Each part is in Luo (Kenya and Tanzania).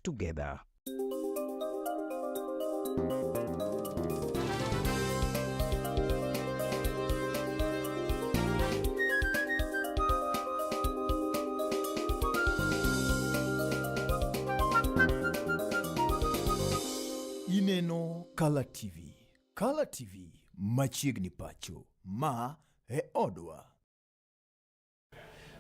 Together. Ineno Kala TV. Kala TV machiegni pacho. Ma e odwa.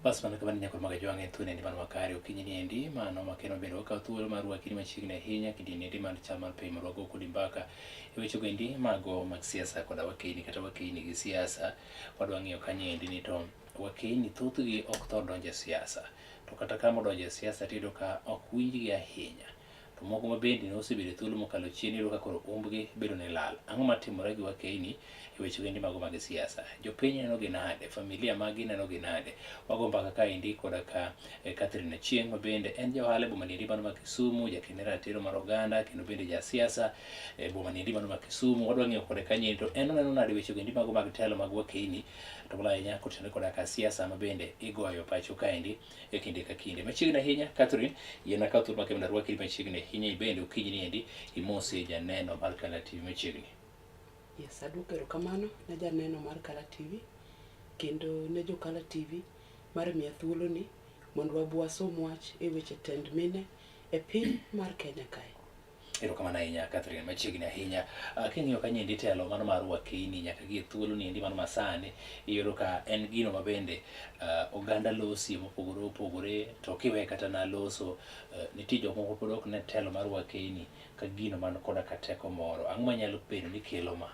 Bas mano kamano nyakor mag ajwang' en thuolo endi man makare okinyi ni endi mano makeno bende wakawo thuolo mar rwaki ni machiegni ahinya kinde endi mar chal mar piny mondo wago kodi mbaka e wechego endi mago mag siasa koda wakeyni kata wakeyni gi siasa. Wadwa ng'iyo kanyo endi ni to wakeyni thothgi ok thor donjo e siasa to kata kama odonjo e siasa tiyudo ka ok winjgi ahinya. To moko ma bende ne osebedo e thuolo mokalo chien iyudo ka koro umbgi bedo ni lal. Ang'o matimore gi wakeyni e weche wendi mago mag siasa? Jopiny neno gi nade? Familia magi neno gi nade? Wago mbaka kaendi koda ka eh, Catherine Achieng' ma bende en ja ohala e boma niendi mano ma Kisumu, jakend ratiro mar oganda kendo bende ja siasa e boma niendi mano ma Kisumu. Wadwa ng'iyo kode kanyo to en oneno nade weche wendi mago mag telo mag wakeyni to moloyo ahinya kotenore koda ka siasa ma bende igoyo pacho kaendi e kinde ka kinde. Machiegni ahinya, Catherine, yiena kawo thuolo makende mondo arwaki machiegni ahinya ibende okinyi ni endi imose janeno mar Kala TV machiegni. Yes, aduoko erokamano ne janeno mar Kala TV kendo ne jo Kala TV mar miya thuoloni mondo wabi wasom wach e weche tend mine e piny mar Kenya kae. Erokamano ahinya Catherine, machiegni ahinya. Uh, king'iyo ka nyendi telo mano mar wakeyni nyaka gi e thuolo ni endi mano masani iyudo ka en gino ma bende uh, oganda losie mopogore opogore to kiwe kata na loso uh, nitie jok moko pod ok ne telo mar wakeyni ka gino man koda ka teko moro. Ang'o manyalo bedo ni kelo ma?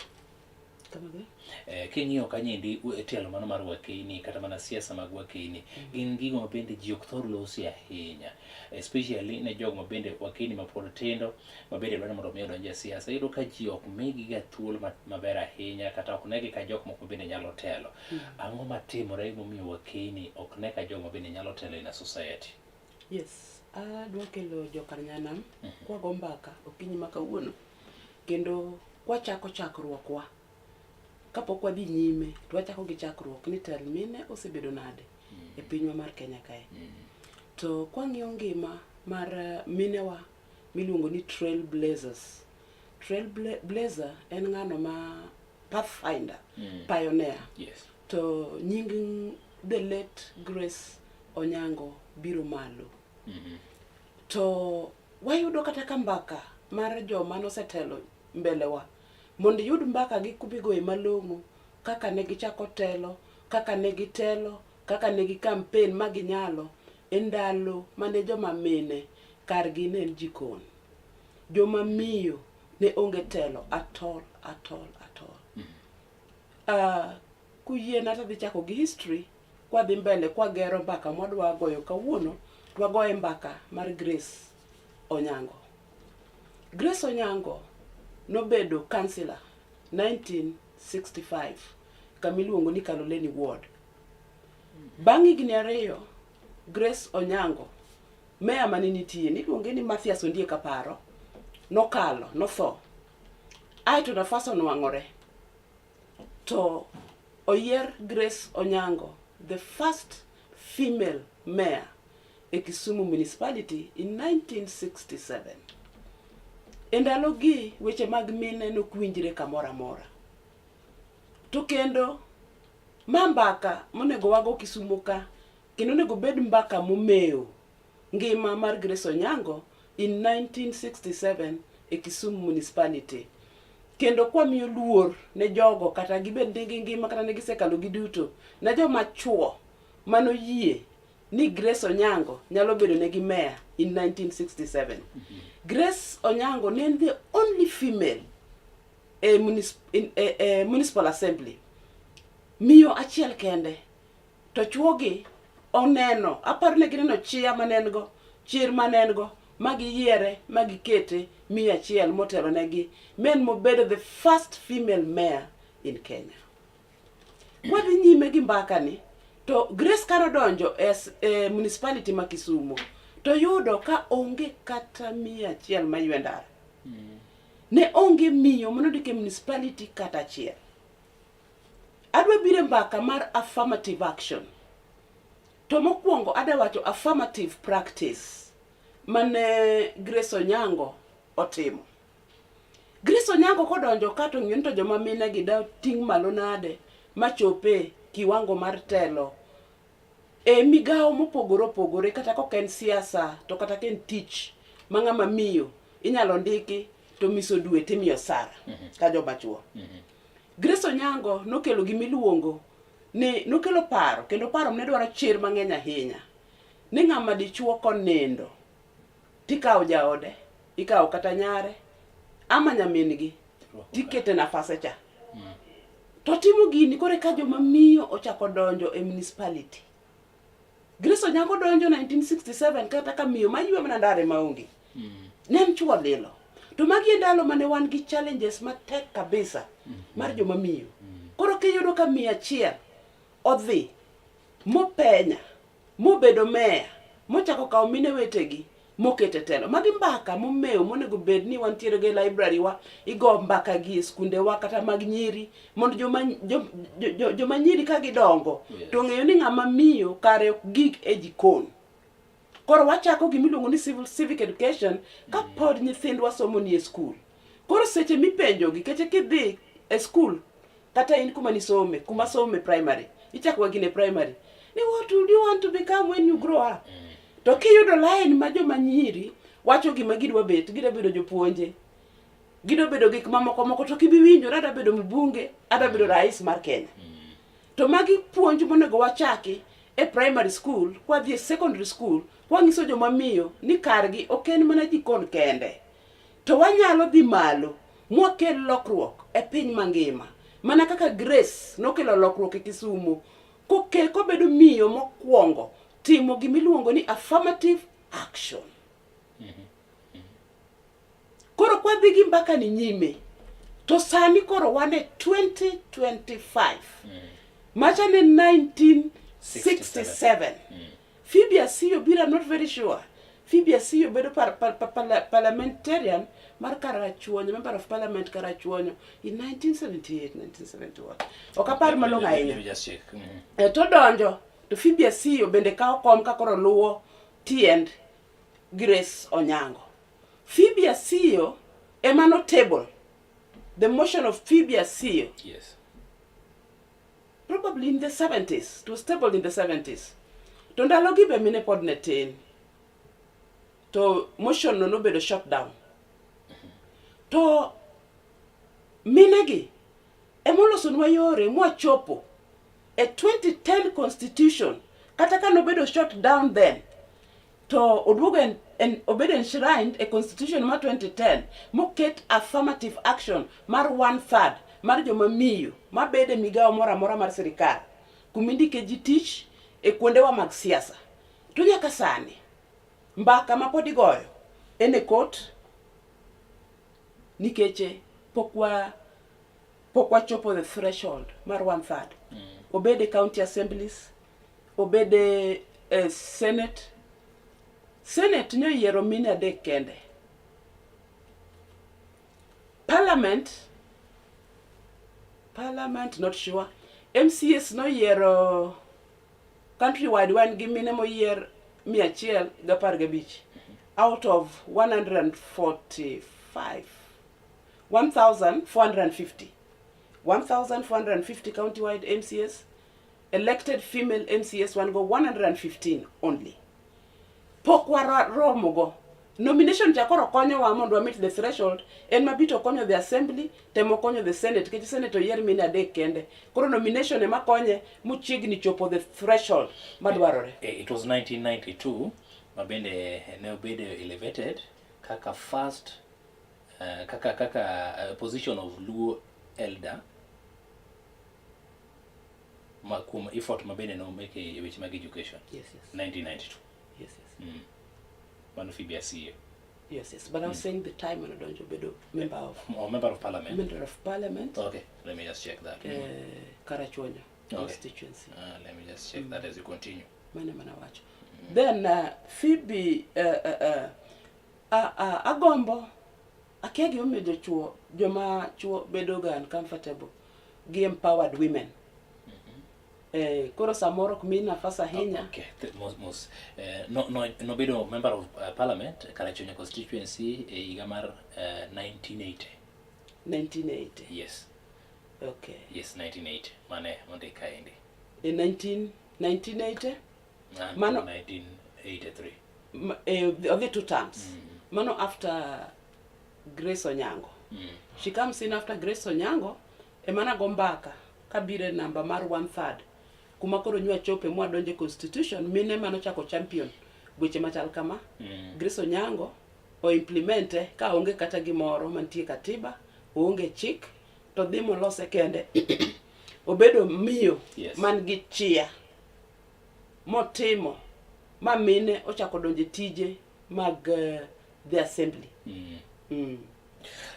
Eh, king'iyo kanyendi e tielo mano mar wakeyni kata mana siasa mag wakeyni gin gigo ma bende ji ok thor losi ahinya especially ne jogo ma bende wakeyni ma pod tindo ma bende dwaro mondo mi odonj e siasa iyudo ka ji ok migiga thuolo maber ahinya kata ok negi ka jok moko bende nyalo telo ang'o matimore momiyo wakeyni ok ne ka jogo ma bende nyalo telo in a society? Yes, adwa kelo jokanyanam kwago mbaka okinyi ma kawuono kendo kwachako chakruokwa kapok wadhi nyime to wachako gi chakruok ni tend mine osebedo nade e pinywa mar Kenya kae. To kwang'iyo ngima mar minewa miluongo ni trail blazers. Trail blazer en ng'ano ma pathfinder, pioneer. To nying the late Grace Onyango biro malo. To wayudo kata ka mbaka mar joma nosetelo mbelewa mondo iyud mbaka gi kumigoye malong'o kaka ne gichako telo, kaka ne gitelo, kaka ne gi campaign ma ginyalo e ndalo mane joma mine kargi ne en jikon. Joma miyo ne onge telo at all, at all, at all. Kuyiena to adhi chako gi history kwadhi mbele kwagero mbaka mwadwa goyo kawuono, twagoye mbaka mar Grace Onyango. Grace Onyango nobedo councillor 1965 kamiluongo ni Kaloleni Ward. Bang' higni ariyo, Grace Onyango, meya mane nitie, niluonge ni Mathias Ondiek aparo, nokalo, notho. Aeto nafas onwang'ore. To oyier Grace Onyango, the first female mayor e Kisumu Municipality in 1967. E ndalogi weche mag mine nokwinjre kamoro amora. To kendo ma mbaka monego wago Kisumo ka kendo onego bed mbaka momewo ngima mar Grace Onyango in 1967 e Kisumu Municipality. Kendo kwamiyo luor ne jogo kata gibed ni gingima kata ne gisekalo giduto, ne joma chuo manoyie ni Grace Onyango nyalo bedo negi mayor in 1967. Grace Onyango ne en the only female e, municip in, e, e municipal assembly. Miyo achiel kende. To chuogi oneno, aparo ne gineno chia mane en go, chir mane en go, ma giyiere, ma gikete miyo achiel motelo negi, ma en mobedo the first female mayor in Kenya. Kwadhi nyime gi mbaka ni, to Grace kar odonjo e, e municipality ma Kisumu, to yudo ka onge kata miyo achiel maywe ndara. Ne onge miyo manondik e municipality kata achiel. Adwa biro e mbaka mar affirmative action. To mokwongo adwa wacho affirmative practice. mane Grace Onyango otimo. Grace Onyango kodonjo ka to ng'iyo ni to joma mine gi da ting' malo nade machope kiwango mar telo e migawo mopogore opogore kata kok en siasa to kata ka en tich ma ng'ama miyo inyalo ndiki to miso dwe timiyo sara ka joma chuo. Grace Onyango nokelo gimiluongo ni nokelo paro kendo paro ne dwaro chir mang'eny ahinya ni ng'ama dichuo konindo tikawo jaode ikawo kata nyare ama nyamin-gi tikete nafase cha to timo gini koro eka joma miyo ochako donjo e municipality Grace Onyango donjo 1967 kata ka miyo maywe mana ndare maonge ne en chuo lilo to magi e ndalo mane wan gi challenges matek kabisa mar joma miyo koro kiyudo ka miyo achiel odhi mopenya mobedo meya mochako kawo mine wetegi mokete telo. Magi mbaka momewo monego bed ni wantiere go e library wa, igo mbaka gi e skunde wa kata mag nyiri mondo joma jo, jo, jo, joma nyiri ka gidongo Yes. to ng'eyo ni ng'ama miyo kare ok gik e jikon. Koro wachako gima iluongo ni civil civic education ka pod nyithindwa somo ni e skul. Koro seche mipenjogi, keche kidhi e skul kata in kuma nisome, kuma some primary, ichako ga gine primary. Ni what would you want to become when you grow up? To kiyudo line ma joma nyiri wacho gima gidwa bet, gidwa bedo jopuonje, gidwa bedo gik mamoko moko to kibi winjo ni adwa bedo mbunge, adwa bedo rais mar Kenya. To magi puonj monego wachaki e primary school, kwadhi e secondary school, kwang'iso joma miyo ni kargi ok en mana jikon kende. To wanyalo dhi malo mwakel lokruok e piny mangima. Mana kaka Grace nokelo lokruok e Kisumu, koke kobedo miyo mokwongo timo gimiluongo ni affirmative action. Koro kwadhi gi mbaka ni nyime, to sani koro wan e 2025. Macha ne 1967. Phoebe Asiyo biro, I'm not very sure. Phoebe Asiyo bedo par, par, par, par, parliamentarian mar Karachuonyo, member of parliament Karachuonyo in 1978, 1971. Ok apar malong'o Let ahinya. me just check. E, to donjo to Phoebe Asiyo bende kawo kom ka koro luwo tiend Grace Onyango. Phoebe Asiyo ema no table the motion of Phoebe Asiyo Yes. probably in the 70s. It was tabled in the 70s. To ndalogi be mine pod ne tin. To motion no nobedo shut down. To minegi emolosonwa yore mwachopo e 2010 constitution kata ka nobedo shut down then to oduogo en, en, obedo enshrined e constitution mar 2010 moket affirmative action mar one third mar joma miyo mabedo e migawo moro amora mar sirikal kumindike ji tich e kuondewa mag siasa to nyaka sani mbaka ma pod igoyo en e court nikech pok wa pok wachopo the threshold mar one third obed e county assemblies obed e, e senate senate nyoyiero mine adek kende parliament parliament not sure MCAs noyiero countrywide wan gi mine moyier 115 out of 145 1450 1450 countywide MCAs elected female MCAs wan go 115 only pok waromogo nomination cha koro konyowa mondo wa meet the threshold en mabito konyo the assembly temo konyo the senate nikech senate oyier mine adek kende koro nomination ema konye mochiegni chopo the threshold madwarore It was 1992 ma bende ne obedo elevated kaka first kaka kaka position of Luo elder ma kuom effort ma bende nomake e weche mag education yes. 1992 Yes. Mano Phoebe Asiyo Yes, but I was saying the time when Odonjo bedo member of or member of parliament. Member of parliament. Okay, let me just check that. Karachuonyo Okay. constituency. Let me just check that as you continue. Mano mana wacho. Then Phoebe agombo akia gimomiyo jochuo joma chuo bedo ga uncomfortable gi empowered women. Eh, koro samoro ok mi nafas ahinya. Okay, mos mos. No, no, nobedo member of parliament Karachuonyo constituency e higa mar 1980. 1980. Yes. Okay. Yes, 1980. Mane mondik kaendi. E 19 1980 1983. Odhi two terms. Mano after Grace Onyango. She comes in after Grace Onyango emana go mbaka kabiro e namba mar one third kuma koro nywa chope mwadonje constitution mine manochako champion weche machal kama. Grace Onyango o implemente ka onge kata gimoro mantie katiba, oonge chik to dhi molose kende. Obedo miyo man gi chia motimo ma mine ochako donje tije mag the assembly.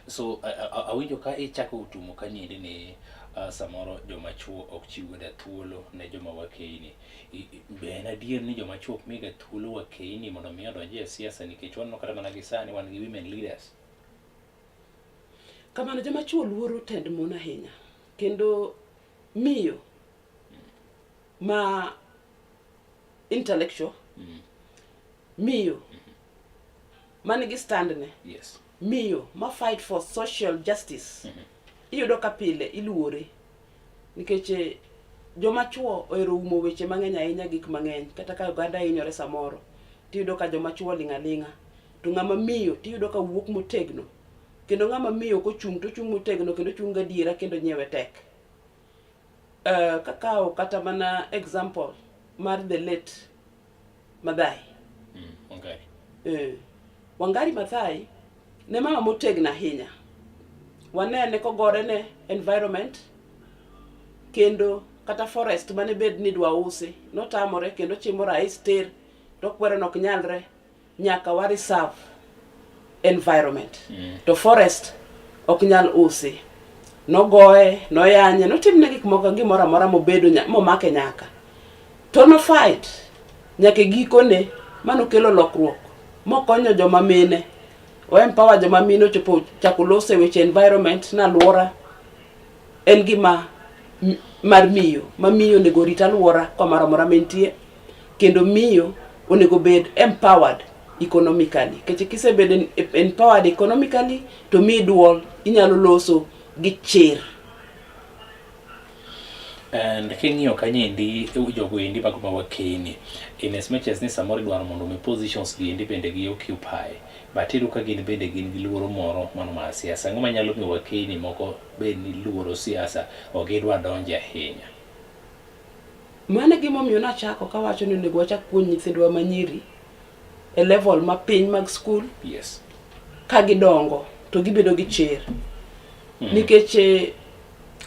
So awinjo ka ichako tumo kanyendi ni samoro joma chuo ok chiw ga thuolo ne joma wakeini. Be en adier ni joma chuo ok miga thuolo wakeini mondo mi odonji e siasa, nikech waneno kata mana gi sani wan gi women leaders? Kamano, joma chuo luoro tend mon ahinya, kendo miyo ma intellectual, miyo man gi stand ne, miyo ma fight for social justice, iyudo ka pile iluore nikech joma chuo ohero umo weche mang'eny ahinya, gik mang'eny. Kata ka oganda hinyore samoro, tiyudo ka joma chuo ling' aling'a, to ng'ama miyo tiyudo ka wuok motegno, kendo ng'ama miyo kochung' to ochung' motegno kendo ochung' gadiera kendo nyiewe tek. Kakawo kata mana example mar the late Maathai. Wangari. Wangari Maathai ne mama motegno ahinya. Wanene kogore ne environment, kendo kata forest mane bed ni idwa usi notamore, kendo chimo rais tir to kwero nok nyalre, nyaka wa reserve environment to forest ok nyal usi. Nogoye, noyanye, notimne gik moko, gimoro amora mobedo momake nyaka to no fight nyaka e gikone manokelo lokruok mokonyo joma mine, o empower joma mine, ochopo chako loso e weche environment na aluora en gima mar miyo ma miyo onego orit aluora kamoro amora mentie, kendo miyo onego bed empowered economically, nikech kisebedo empowered economically to miyi duol, inyalo loso gi chir. And king'iyo kanyendi jogo endi mago ma wakeni, in as much as ni samoro idwaro mondo mi positions gi endi bende gi occupy, but iyudo ka gin bende gin gi luoro moro mano mar siasa. Ang'o manyalo miyo wakeni moko bed ni luoro siasa, ok gidwa donje ahinya? Mano e gimomiyo nachako kawacho ni onego wachak puonj nyithindwa manyiri e level mapiny mag skul. Ka gidongo to gibedo gi chir, nikech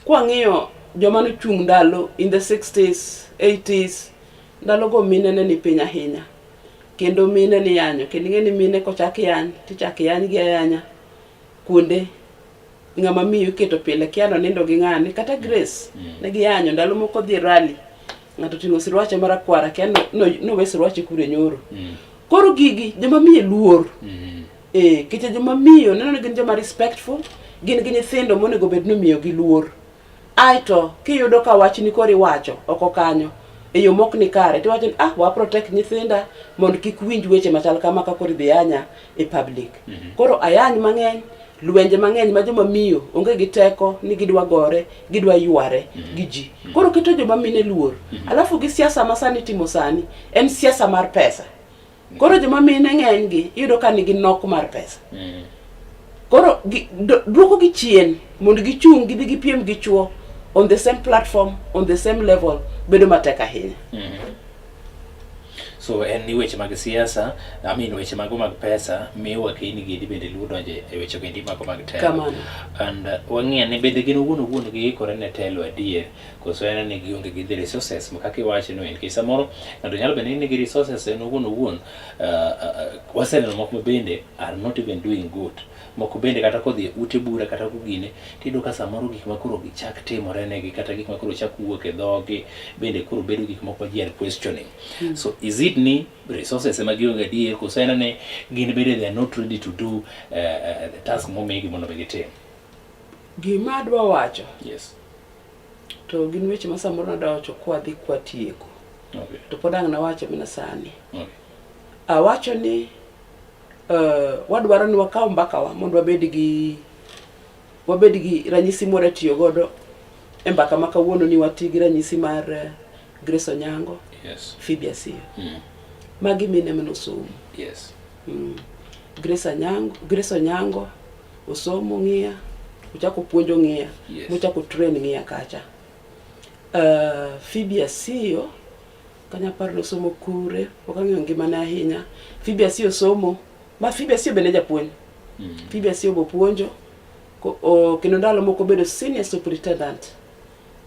kwang'iyo joma nochung' ndalo in the 60s, 80s, ndalogo mine ne ni piny ahinya kendo mine niyanyo, kendo ing'e ni mine kochak yany tichak yany gi ayanya kuonde ng'ama miyo iketo pile kia nonindo gi ng'ane. Kata Grace ne giyanyo ndalo moko dhi rally, ng'ato oting'o siruache marakwar, akia nowe siruache kure nyoro. Koro gigi joma miyo luor. Keche joma miyo neno ni gin joma respectful, gin gi nyithindo monego bed ni omiyo gi luor. Aeto kiyudo ka wachni koro iwacho oko kanyo e yo mok ni kare, tiwacho ni ah, wa protect nyithinda mondo kik winj weche machal kama ka koro idhi yanya e public. Koro ayany mang'eny, lwenje mang'eny ma joma miyo onge gi teko ni gidwa gore, gidwa yware gi ji. Koro keto joma mine luor. Alafu gi siasa ma sani timo sani en siasa mar pesa. Koro joma mine ng'eny gi iyudo ka nigi nok mar pesa. Koro duoko gi chien mondo gichung' gidhi gipiem gi chuo on the same platform, on the same level, bedo matek ahinya. So en ni weche mag siasa, I mean weche mago mag pesa, miyo wakeni gi bende luor donje e weche gendi mago mag telo. Kamano. And wang'iyo ni bende gin owuon owuon giikore ne telo adier, koso en ni gionge gi the resources ma kaka iwacho no en nikech samoro ng'ato nyalo bedo ni nigi resources en owuon owuon, waseneno moko ma bende are not even doing good, moko bende kata kodhi e ute bura kata kogine, tiyudo ka samoro gik ma koro gichak timore negi kata gik ma koro chak wuok e dhogi bende koro bedo gik moko ma ji are questioning. So is it ni resources ema gionge adier, koso en ni gin bende they are not ready to do the task momigi mondo mi gitim? Gima adwa wacho. To gin weche ma samoro nadwa wacho kwadhi kwatieko. Okay. To pod ang' nawache mana sani. Okay. Awacho ni wadwaro ni wakaw mbakawa mondo wabed gi ranyisi mwadwa tiyo godo e mbaka ma kawuono ni wati gi ranyisi mar Grace Onyango, Phoebe Asiyo. Magi mine manosomo. Grace Anyango, Grace Onyango osomo ng'iya, ochako puonjo ng'iya, mochako train ng'iya kacha. Phoebe Asiyo, kanya paro nosomo kure, ok ang'eyo ngimane ahinya. Phoebe Asiyo somo, ma Phoebe Asiyo bende japuonj. Phoebe Asiyo bo puonjo, kendo ndalo moko obedo senior superintendent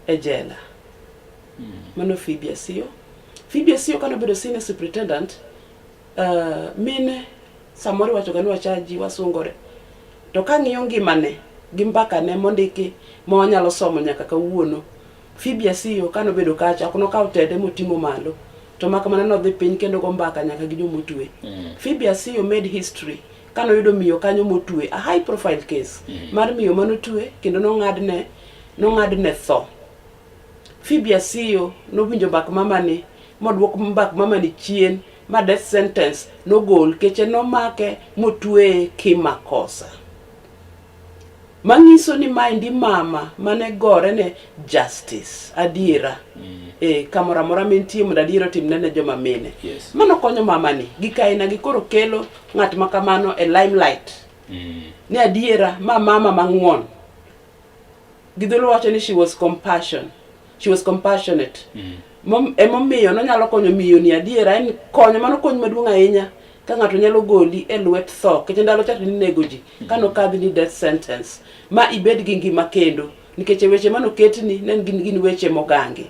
e jela. Mano Phoebe Asiyo. Phoebe Asiyo kane obedo senior superintendent, mine samoro iwacho ga ni wachaji wasungore. To kang'iyo ngimane gi mbakane mondiki ma wanyalo somo nyaka kawuono, Phoebe Asiyo kane obedo kacha ok nokawo tede moting'o malo, to mak mana nodhi piny kendo go mbaka nyaka gi jomotwe. Phoebe Asiyo made history kane oyudo miyo kanyo motwe, a high profile case mar miyo manotwe kendo nong'adne tho. Phoebe Asiyo nowinjo mbak mamani moduok mbak mamani chien ma death sentence nogol keche nomake motweye kimakosa. Manyiso ni maendi mama mane gore ne justice, adiera. Kamoro amora mintie mondo adiera otimne ne joma mine. Mano konyo mamani gi kaina gi koro kelo ng'at ma kamano e limelight. Ni adiera ma mama mang'won. Gi dholuo wacho ni she was compassion. She was compassionate. Emomiyo nonyalo konyo miyo ni adiera en konyo mano kony maduong' ahinya ka ng'ato nyalo goli e lwet tho nikech ndalo cha to ninego ji kanokadhi ni death sentence ma ibed gi ngima kendo nikech e weche manoketni ne gin weche mogangi.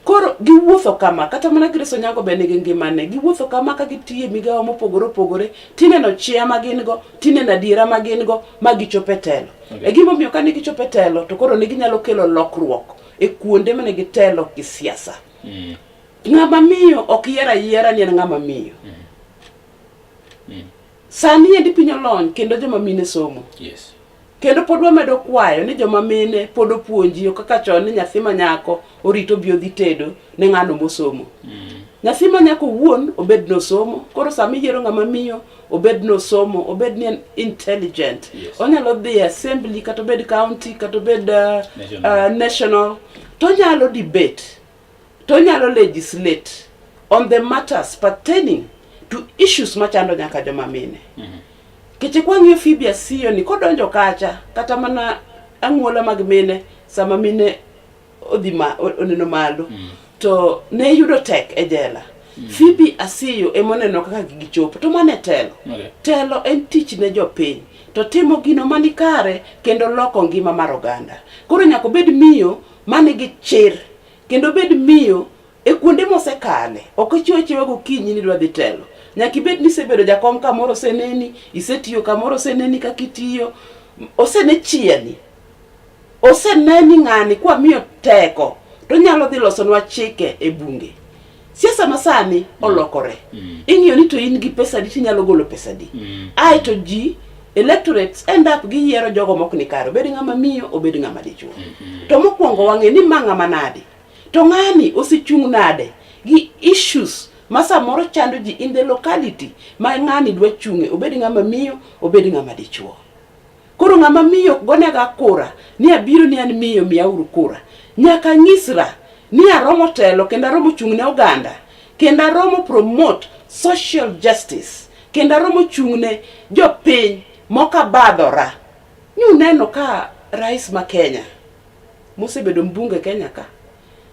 Koro giwuotho kama kata mana Grace Onyango be nigi ngimane giwuotho kama ka gitiyo e migawo mopogore opogore tineno chia ma gin go tineno adiera ma gin go ma gichopo e telo. E gimomiyo kane gichopo e telo to koro ne ginyalo kelo lokruok e kuonde mane gitelo gi siasa. Ng'ama miyo ok yier ayiera ni en ng'ama miyo. Sani endi piny olony kendo joma mine somo. Kendo pod wamedo kwayo ni joma mine pod opuonji ok kaka chon ni nyathi ma nyako orito bi odhi tedo ne ng'ano mosomo. Nyathi ma nyako owuon obed nosomo, koro sama iyiero ng'ama miyo obed nosomo, obed ni en intelligent. Onyalo dhi e assembly kata obed county kata obed National. National to onyalo debate to onyalo legislate on the matters pertaining to issues machando nyaka joma mine. Keche kwang'iyo Phoebe Asiyo ni kodonjo kacha kata mana ang'uola mag mine sama mine odhi ma, oneno malo to ne yudo tek e jela. Phoebe Asiyo emoneno kaka gichopo to mane telo. Telo en tich ne jopiny to timo gino manikare kendo loko ngima mar oganda. Koro nyaka obed miyo manigi chir kendo obed miyo e kuonde mosekale. Ok ichiew achiewa gokinyi ni idwa dhi telo. Nyaka ibed ni isebedo jakom kamoro oseneni, isetiyo kamoro oseneni kaka itiyo, osene chieni. Oseneni ng'ani kwamiyo teko to onyalo dhi losonwa chike e bunge. Siasa masani olokore. Ing'iyo ni to in gi pesa adi tinyalo golo pesa adi. Ae to ji electorates end up giyiero jogo mok ni kare, obed ng'ama miyo, obed ng'ama dichuo. To mokwongo wang'e ni ma ng'ama nade. To ng'ani osechung' nade gi issues ma samoro chando ji in the locality ma ng'ani dwa chung'e, obed ng'ama miyo, obed ng'ama dichuo. Koro ng'ama miyo ok gonega kura ni abiro ni an miyo miyauru kura. Nyaka nyisra ni aromo telo kendo aromo chung' ne oganda kendo aromo promote social justice kendo aromo chung' ne jopiny mokabadhora. Nyuneno ka rais ma Kenya mosebedo mbunge Kenya ka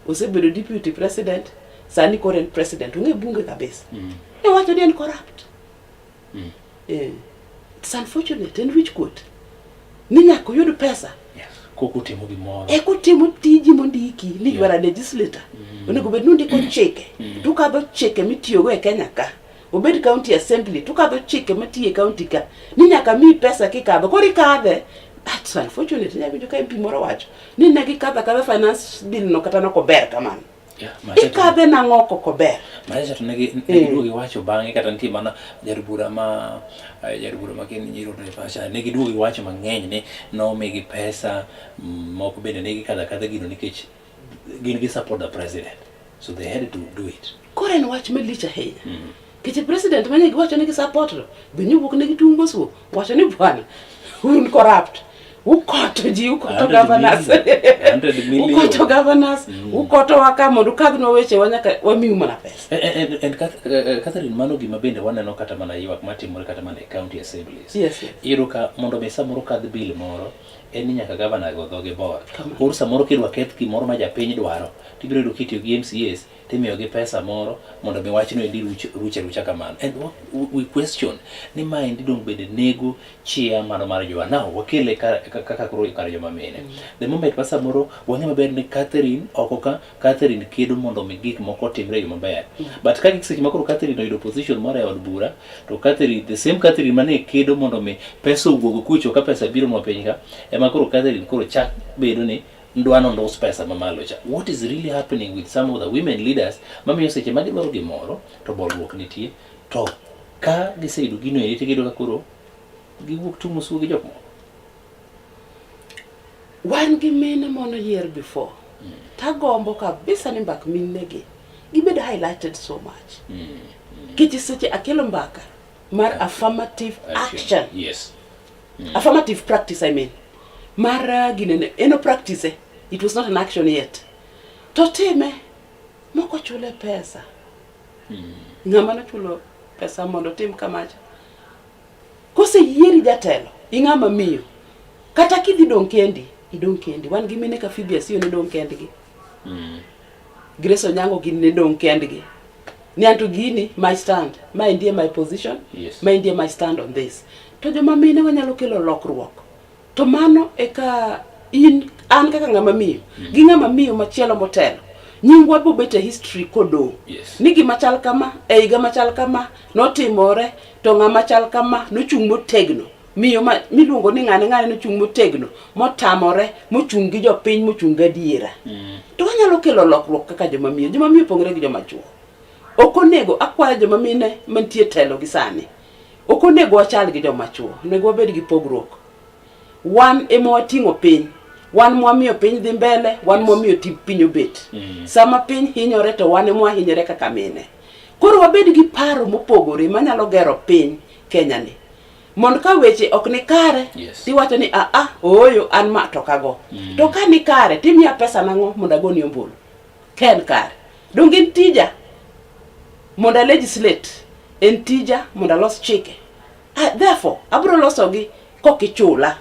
osebedo deputy president sani koro en president ong'e bunge kabisa. Ne wacho ni en corrupt. It's unfortunate, en wich kuot ni nyaka oyud pesa Kok otimo gimoro. eka otimo tiji mondiki ni you are a legislator. Onego bed ni undiko chike tukadho chike mitiyogo e Kenya ka obed county assembly tukadho chike matiyo e county ka ni nyaka miyi pesa kikadho koro ikadhe. That's unfortunate. Inyalo winjo ka MP moro wacho ni ne gikadho akadha finance bill no kata nok ober kamano. Ikadhe nang'o kok ober? Macha to negi giduogo giwacho bang'e kata nitie mana jaod bura ma kin Nyiro to pacha ne giduogo giwacho mang'eny ni nomigi pesa moko bende ne gikadho akadha gino nikech gin gi support the president so they had to do it. Koro en wach malich ahinya. Nikech president mane giwacho ni gisupport no, be nyowuok negi tung' mosuo, wacho ni bwana, un corrupt. Ukoto ji, ukoto 100 governors. million. 100 million. Ukoto governors, ukoto wa ka mondo ukadhnwa weche wa nyaka wamiu mana pesa. And Catherine, mano gima bende waneno kata mana ywak matimore kata mana e county assemblies. Yes. Iyudo ka mondo mi samoro kadh bill moro, en ni nyaka governor go dhoge bor. Kamano. Koro samoro kidwa keth gimoro ma japiny dwaro, tibiro yudo kitiyo gi MCAs, timiyogi pesa moro mondo mi wachno endi ruch ruch arucha kamano. And what we question ni maendi dong bende nego chia mano mar jowa. Now wakele kaka koro kar joma mine. The moment ma samoro wang'e maber ni Catherine oko ka Catherine kedo mondo mi gik moko otimre e yo maber. But ka gik seche ma koro Catherine oyudo position moro e od bura, to Catherine, the same Catherine mane kedo mondo mi pesa owuog kucho ka pesa biro nwa piny ka, ema koro Catherine koro chak bedo ni dwa nondo us pesa mamalo cha. What is really happening with some of the women leaders mamiyo seche ma gidwaro gimoro to bolruok nitie, to ka giseyudo gino eri to giyudo ka koro giwuok tung' osuo gi jok moko. Wan gi mine monoyier before. Tagombo kabisa ni mbak mine gi gibed highlighted so much. Nikech seche akelo mbaka mar affirmative action. Yes. Affirmative practice, I mean. Mar ginene, eno practice, it was not an action yet. To time, moko chule pesa. Ng'ama nochulo pesa mondo otim kamacha. Koseyieri jatelo, ing'ama miyo. Kata kidhi dong' kendi, idong' kendi. Wan gi mine ka Phoebe Asiyo ne dong' kendgi. Grace Onyango gini ne dong' kendgi. Ni anto gini, my stand, ma endie my position, Yes. ma endie my stand on this. To joma mine wanyalo kelo lokruok. To mano eka in an kaka ng'ama miyo, gi ng'ama miyo machielo motelo. Nyingwa bo bet e history kodong'. Yes. Ni gima chal kama, e higa machal kama, notimore, to ng'ama chal kama nochung' motegno. Miyo ma miluongo ni ng'ane ng'ane nochung' motegno, motamore, mochung' gi jopiny, mochung' gadiera. To wanyalo kelo lokruok kaka joma miyo. Joma miyo opogore gi joma chuo. Ok onego akwayo joma mine mantie telo gi sani. Ok onego wachal gi joma chuo. Onego wabed gi pogruok. Wan ema wating'o piny. Wan mwamiyo piny dhi mbele, wan mwamiyo piny obet. Sama piny hinyore to wan ema wahinyore kaka mine. Koro wabed gi paro mopogore manyalo gero piny Kenya ni. Mondo ka weche ok ni kare, Yes. tiwacho ni a a ooyo an ma to kago. To ka ni kare timiya pesa nang'o mondo agoni ombulu. Ka en kare. Donge en tija mondo a legislate, en tija mondo alos chike. Therefore, abiro losogi kok ichula.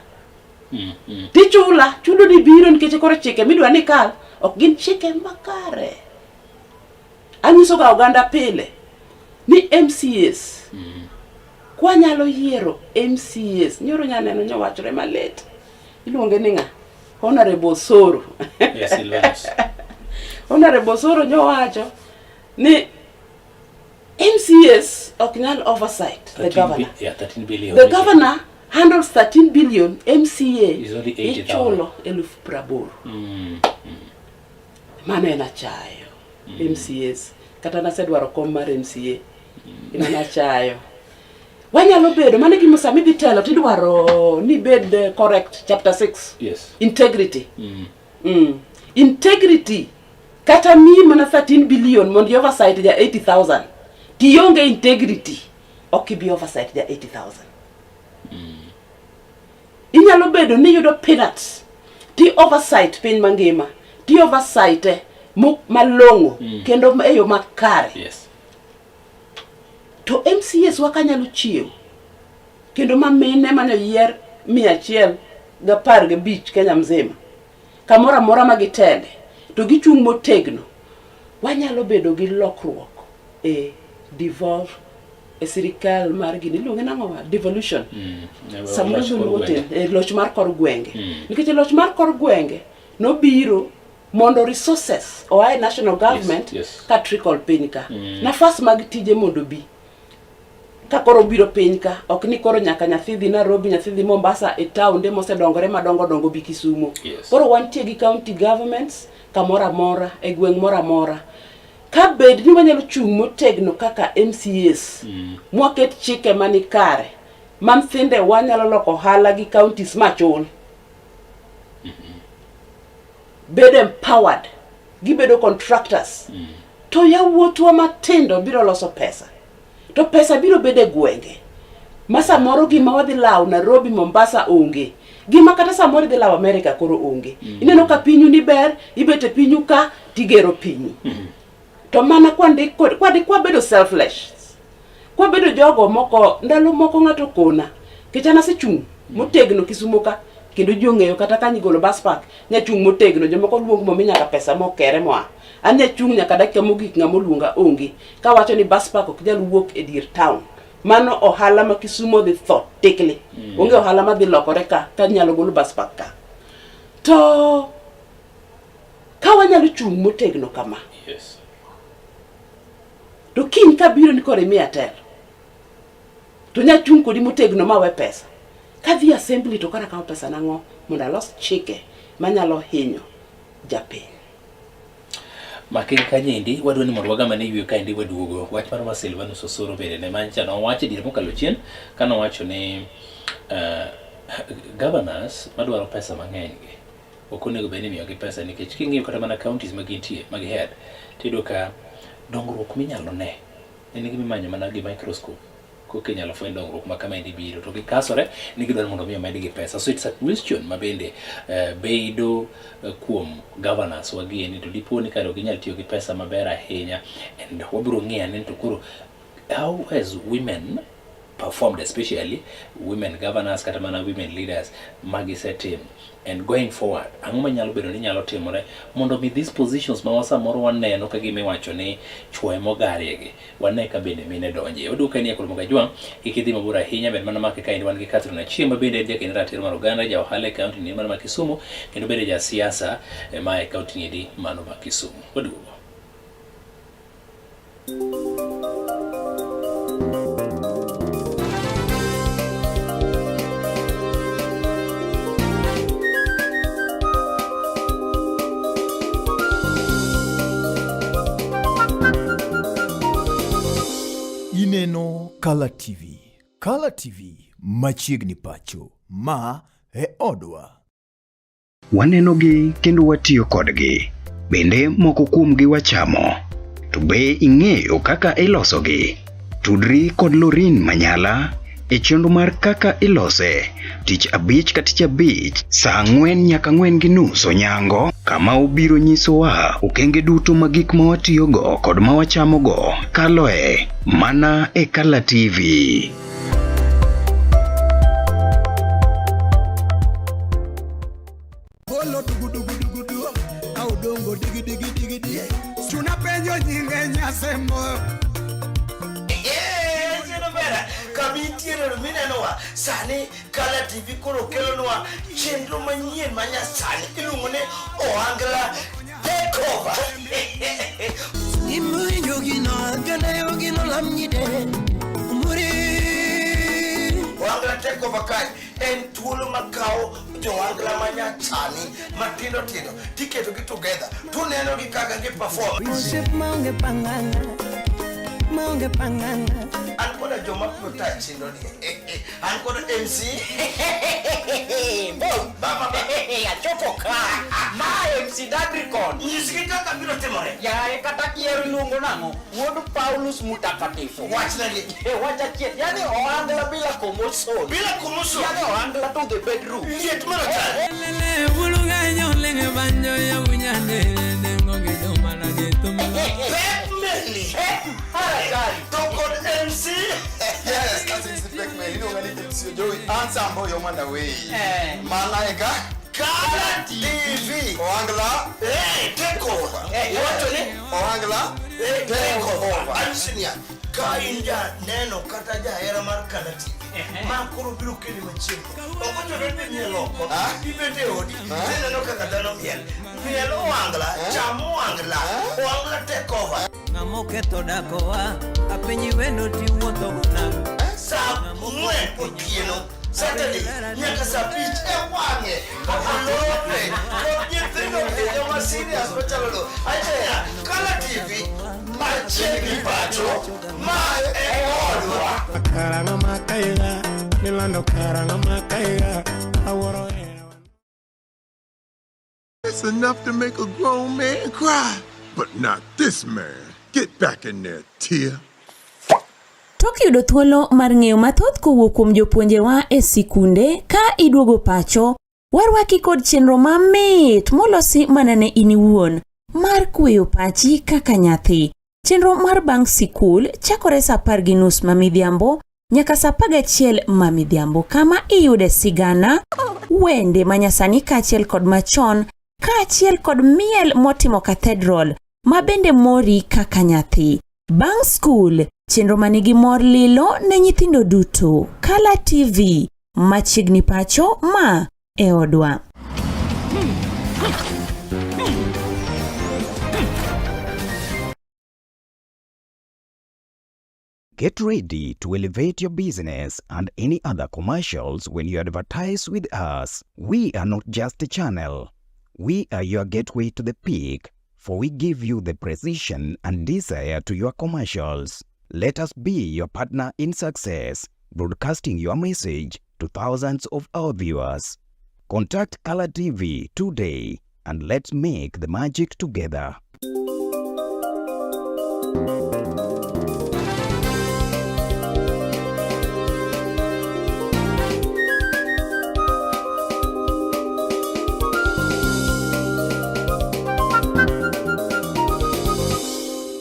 Tichula, chudo ni biro nikech koro chike midwa ni kal ok gin chike makare. Anyiso ga oganda pile ni MCAs kwanyalo yiero MCAs nyoro nyaneno nyowachore malit iluonge ni ng'a Honorable Osoro. Yes, Silvanus. Honorable Osoro nyowacho ni MCAs ok nyal oversight the 13 governor. Yeah, 13 billion. The governor handles 13 billion, MCA Is only 80,000. ichulo 80,000. Mano en achayo. MCAs. Kata nasedwaro kom mar MCA. En achayo. Wanyalo bedo, mano e gima sama idhi telo tidwaro ni ibed correct, chapter 6. Yes. Integrity. Integrity. Kata miyi mana 13 billion mondo i oversight ja 80,000. Tionge integrity. Ok ibi oversight ja 80,000. Inyalo bedo ni iyudo peanuts ti oversight piny mangima ti oversight e malong'o kendo e yo makare. Yes. To MCAs wa kanyalo chiew kendo ma mine mane oyier 115 Kenya mzima kamoro amora ma gitende to gichung' motegno, wanyalo bedo gi lokruok e devolve e sirikal mar gini iluonge nang'o wa devolution. Samoro Loch kor dholuo gwenge. tin e loch mar kor gwenge. Nikech e loch mar kor gwenge nobiro mondo resources oa e national government yes. ka trickle piny ka. Nafas mag tije mondo bi. Ka koro biro piny ka, ok ni koro nyaka nyathi dhi Nairobi, nyathi dhi Mombasa e taonde mosedongore madongo dongo bi Kisumo. Yes. Koro wantie gi county governments kamoro amora, e gweng' moro amora. Ka bed ni wanyalo chung' motegno kaka MCAs, mwaket chike mani kare, ma nyithinde wanyalo loko ohala gi counties machul. Bed empowered. Gibedo contractors. To yawuotwa matindo biro loso pesa. To pesa biro bedo e gwenge. Ma samoro gima wadhi lawo Nairobi, Mombasa onge. Gima kata samoro idhi lawo America koro onge. Ineno ka pinyu ni ber, ibet e pinyu ka tigero pinyu. To mana kwandik kwandik kwabedo selfless. Kwabedo jogo moko ndalo moko ng'ato kona. Nikech an asechung' motegno Kisumo ka kendo ji ong'eyo kata ka golo bus park nyachung' motegno jomoko luong momi nyaka pesa mokere moa. An nyachung' nyaka dakika mogik ng'ama oluonga onge. Kawacho ni bus park ok nyal wuok e dier town. Mano ohala ma Kisumo dhi tho tikli. Onge ohala madhi lokore ka kanyalo golo bus park ka. To ka wanyalo chung' motegno kama Yes. to kiny kabiro ni koro imiya telo to nya chung' kodi motegno mawe pesa kadhi assembly to kara kawo pesa nang'o mondo alos chike manyalo hinyo japiny. Makin kanyendi wadwa ni mondo wagam ane yweyo kaendi waduogo wach mar Silvanus Osoro bende ne mancha nowacho e diere mokalo chien kanowacho ni governors madwaro pesa mang'eny gi ok onego bed ni imiyogi pesa nikech king'iyo kata mana counties ma gintie mag head tiyudo ka dongruok minyalo ne en gima imanyo mana gi microscope koka inyalo fweny dongruok ma kama endi biro to gikasore ni gidwaro mondo mi omedgi pesa so it's a question ma bende bedo kuom governors wagi ni to dipo ni kare ok ginyal tiyo gi pesa maber ahinya and wabiro ng'iyo ane to koro how has women performed especially women governors kata mana women leaders magisetimo and going forward ang'o manyalo bedo ni nyalo timore mondo mi these positions ma samoro waneno ka gima iwacho ni chuo ema ogariegi wane ka bende mine donje oduoka ni ekol Mogajwang' kik idhi mabor ahinya bed mana make kaendi wan gi Catherine Achieng' ma bende en jakend ratiro mar oganda ja ohala e kaunti ni mana ma Kisumu kendo bende ja siasa ma e kaunti ni endi mano ma Kisumu waduogo. Ineno Kala TV. Kala TV machiegni pacho. Ma e odwa. Wanenogi kendo watiyo kodgi. Bende moko kuomgi wachamo. To be ing'eyo kaka ilosogi? Tudri kod Lorin Manyala e chenro mar kaka ilose tich abich ka tich abich saa 4 nyaka 4:30 onyango kama obiro nyisowa okenge duto ma gik ma watiyogo kod ma wachamogo kaloe mana e Kala TV. Polo dugu dugu dugu dugu, au dongo digi digi digi digi. Chuna penjo nyinge nyasembo. Kamintiere minenowa sani Kala TV koro kelonwa chenro manyien ma nyasani iluongo ni Ohangla Takeover. Ohangla Takeover kae en thuolo makawo jo-ohangla manyasani matindo tindo tiketogi together tuneno gi kaka gi perform. An koda joma biro tayo chenro ni. An koda MC. Baba Achopo ka. Ma MC Dadricon. Nyisgi kaka biro timore. Yaye kata kiero iluongo nang'o? Wuod Paulus Mutakatifu. Wachnegi. Wach achiel. Yani ohangla bila commotion. Bila commotion. Yani ohangla to the bedroom. Liet mar atari. Pep Meli. To kod MC. Yes, that's MC Pep Meli. Iluonga ni MC Joey. Answer amboyo manda wei. Mana eka Kala TV. Ohangla Take over. Wacho ni Ohangla take over. Anyisi niya, ka in ja neno kata jahera mar Kala TV, ma koro biro keli machiegni. Ok ochuno ni idhi miel oko, ibet e odi, tineno kaka dhano miel. Miel ohangla, cham ohangla, ohangla take over. Ng'ama oketho dakowa apenji wendo tiwuotho go nang'o Saa 4 otieno Saturday nyaka saa 5 e wang'e olope kod nyithindo kendo ma serious machalo no. Acheya Kala TV machiegni pacho ma e odwa. Karanga makaiga, milando karanga makaiga, awuoro hera. That's enough to make a grown man cry. But not this man. Get back in there, Tia. Tok yudo thuolo mar ng'eyo mathoth kowuok kuom jopuonjewa e sikunde ka iduogo pacho, warwaki kod chenro mamit molosi mana ne in iwuon mar kweyo pachi kaka nyathi. Chenro mar bang' sikul chakore sa 10:30 ma midhiambo nyaka sa 11 ma midhiambo kama iyude sigana, wende manyasani kaachiel kod machon kaachiel kod miel motimo cathedral ma bende mori kaka nyathi. Bang' skul, chenro manigi mor lilo ne nyithindo duto. Kala TV, machiegni pacho ma e odwa. Get ready to elevate your business and any other commercials when you advertise with us. We are not just a channel. We are your gateway to the peak, for we give you the precision and desire to your commercials. Let us be your partner in success, broadcasting your message to thousands of our viewers. Contact Color TV today and let's make the magic together.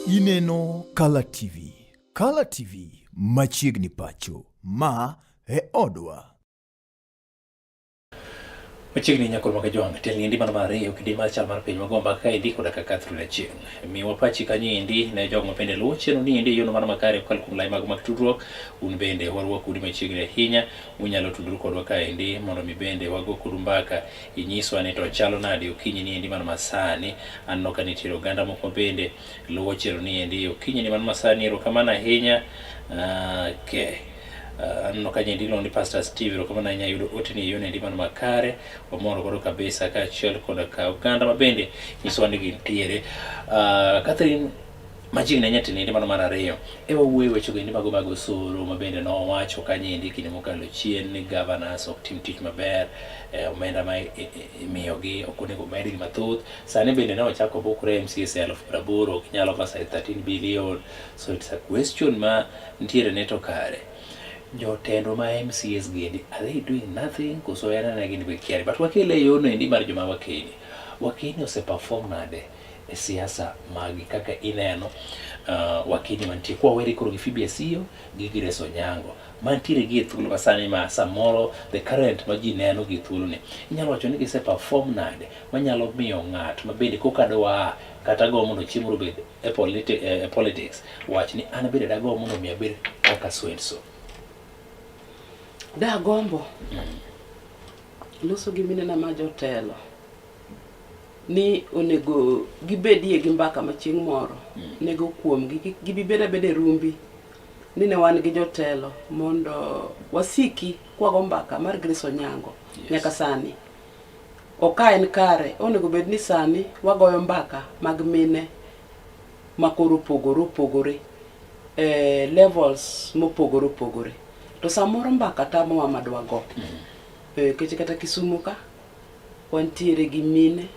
Ineno Kala TV. Kala TV machiegni pacho. Ma e odwa. Machiegni nyakor mag Jwang', telni endi mano mar ariyo kinde mar chal mar piny wago mbaka kaendi koda ka Catherine Achieng'. Miwa pachi kanyo endi ne jogo ma bende luwo chenro ni endi e yono mano makare kokalo kuom lai mago mag tudruok. Un bende warwako udi machiegni ahinya, unyalo tudru kodwa kaendi mondo mi bende wago kodu mbaka inyiswa ni to chalo nade okinyi ni endi mano masani. Aneno ka nitiere oganda moko bende luwo chenro ni endi okinyi ni mano masani. Erokamano ahinya. Okay. Aneno ka nyendi iluongo ni Pastor Steve, erokamano ahinya yudo oteni e yono endi mano makare, wamor godo kabisa kaachiel koda ka oganda ma bende nyisowa ni gintiere. Catherine, machiegni ahinya tinende mano mar ariyo e wawuoyo weche go endi mago mag osuru ma bende nowacho kanyendi kinde mokalo chien ni governors ok tim tich maber, omenda ma imiyogi ok onego omedgi mathoth. Sani bende ne ochako bukre MCAs 80,000 ok nyalo oversight 13 billion, so it's a question ma nitiere ne to kare jotendwa ma MCAs giendi are they doing nothing koso en ana gin be kiare but wakele e yorno endi mar joma wakeni wakeni ose perform nade e siasa magi kaka ineno wakeni mantie kwa weri koro gi Phoebe Asiyo gi Grace Onyango mantiere gi e thuolo masani ma samoro the current ma ji neno gi thuolo ni inyalo wacho ni gise perform nade manyalo miyo ng'at ma bende koka dwa kata go mondo chieng' moro obed e politics wach ni an bende dago mondo mi abed kaka so and so. Dagombo loso gi minena ma jotelo ni onego gibedie gi mbaka ma chieng' moro nego kuomgi kik gibi bed abeda e rumbi ni ne wan gi jotelo mondo wasiki kwago mbaka mar Grace Onyango nyaka sani. Ok ka en kare, onego bed ni sani wagoyo mbaka mag mine makoro opogore opogore e levels mopogore opogore. To samoro mbaka tamowa ma dwago. Nikech kata Kisumu ka wantiere gi mine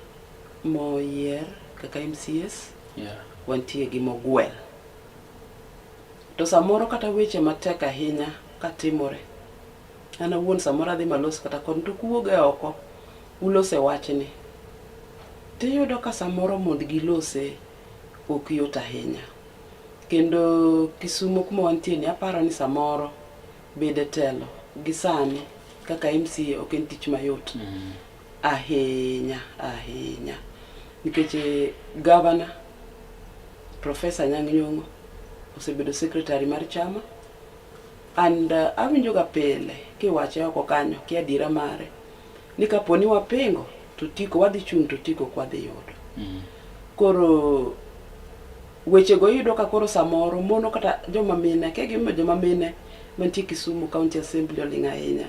moyier kaka MCAs, wantie gi mogwel. To samoro kata weche matek ahinya katimore, an awuon samoro adhi malos kata kod to kuwuog e oko ulose wachni tiyudo ka samoro mondo gilose ok yot ahinya. Kendo Kisumo kuma wantie ni aparo ni samoro bedo e telo gi sani kaka MCA ok en tich mayot ahinya ahinya nikech gavana Professor Anyang' Nyong'o osebedo secretary mar chama and awinjo ga pile kiwache oko kanyo kia adiera mare ni kapo ni wapingo to tiko wadhi chung' to tiko ok wadhi yudo. Koro wechego iyudo ka koro samoro mono kata joma mine kia gimomiyo joma mine mantie Kisumu County Assembly oling' ahinya.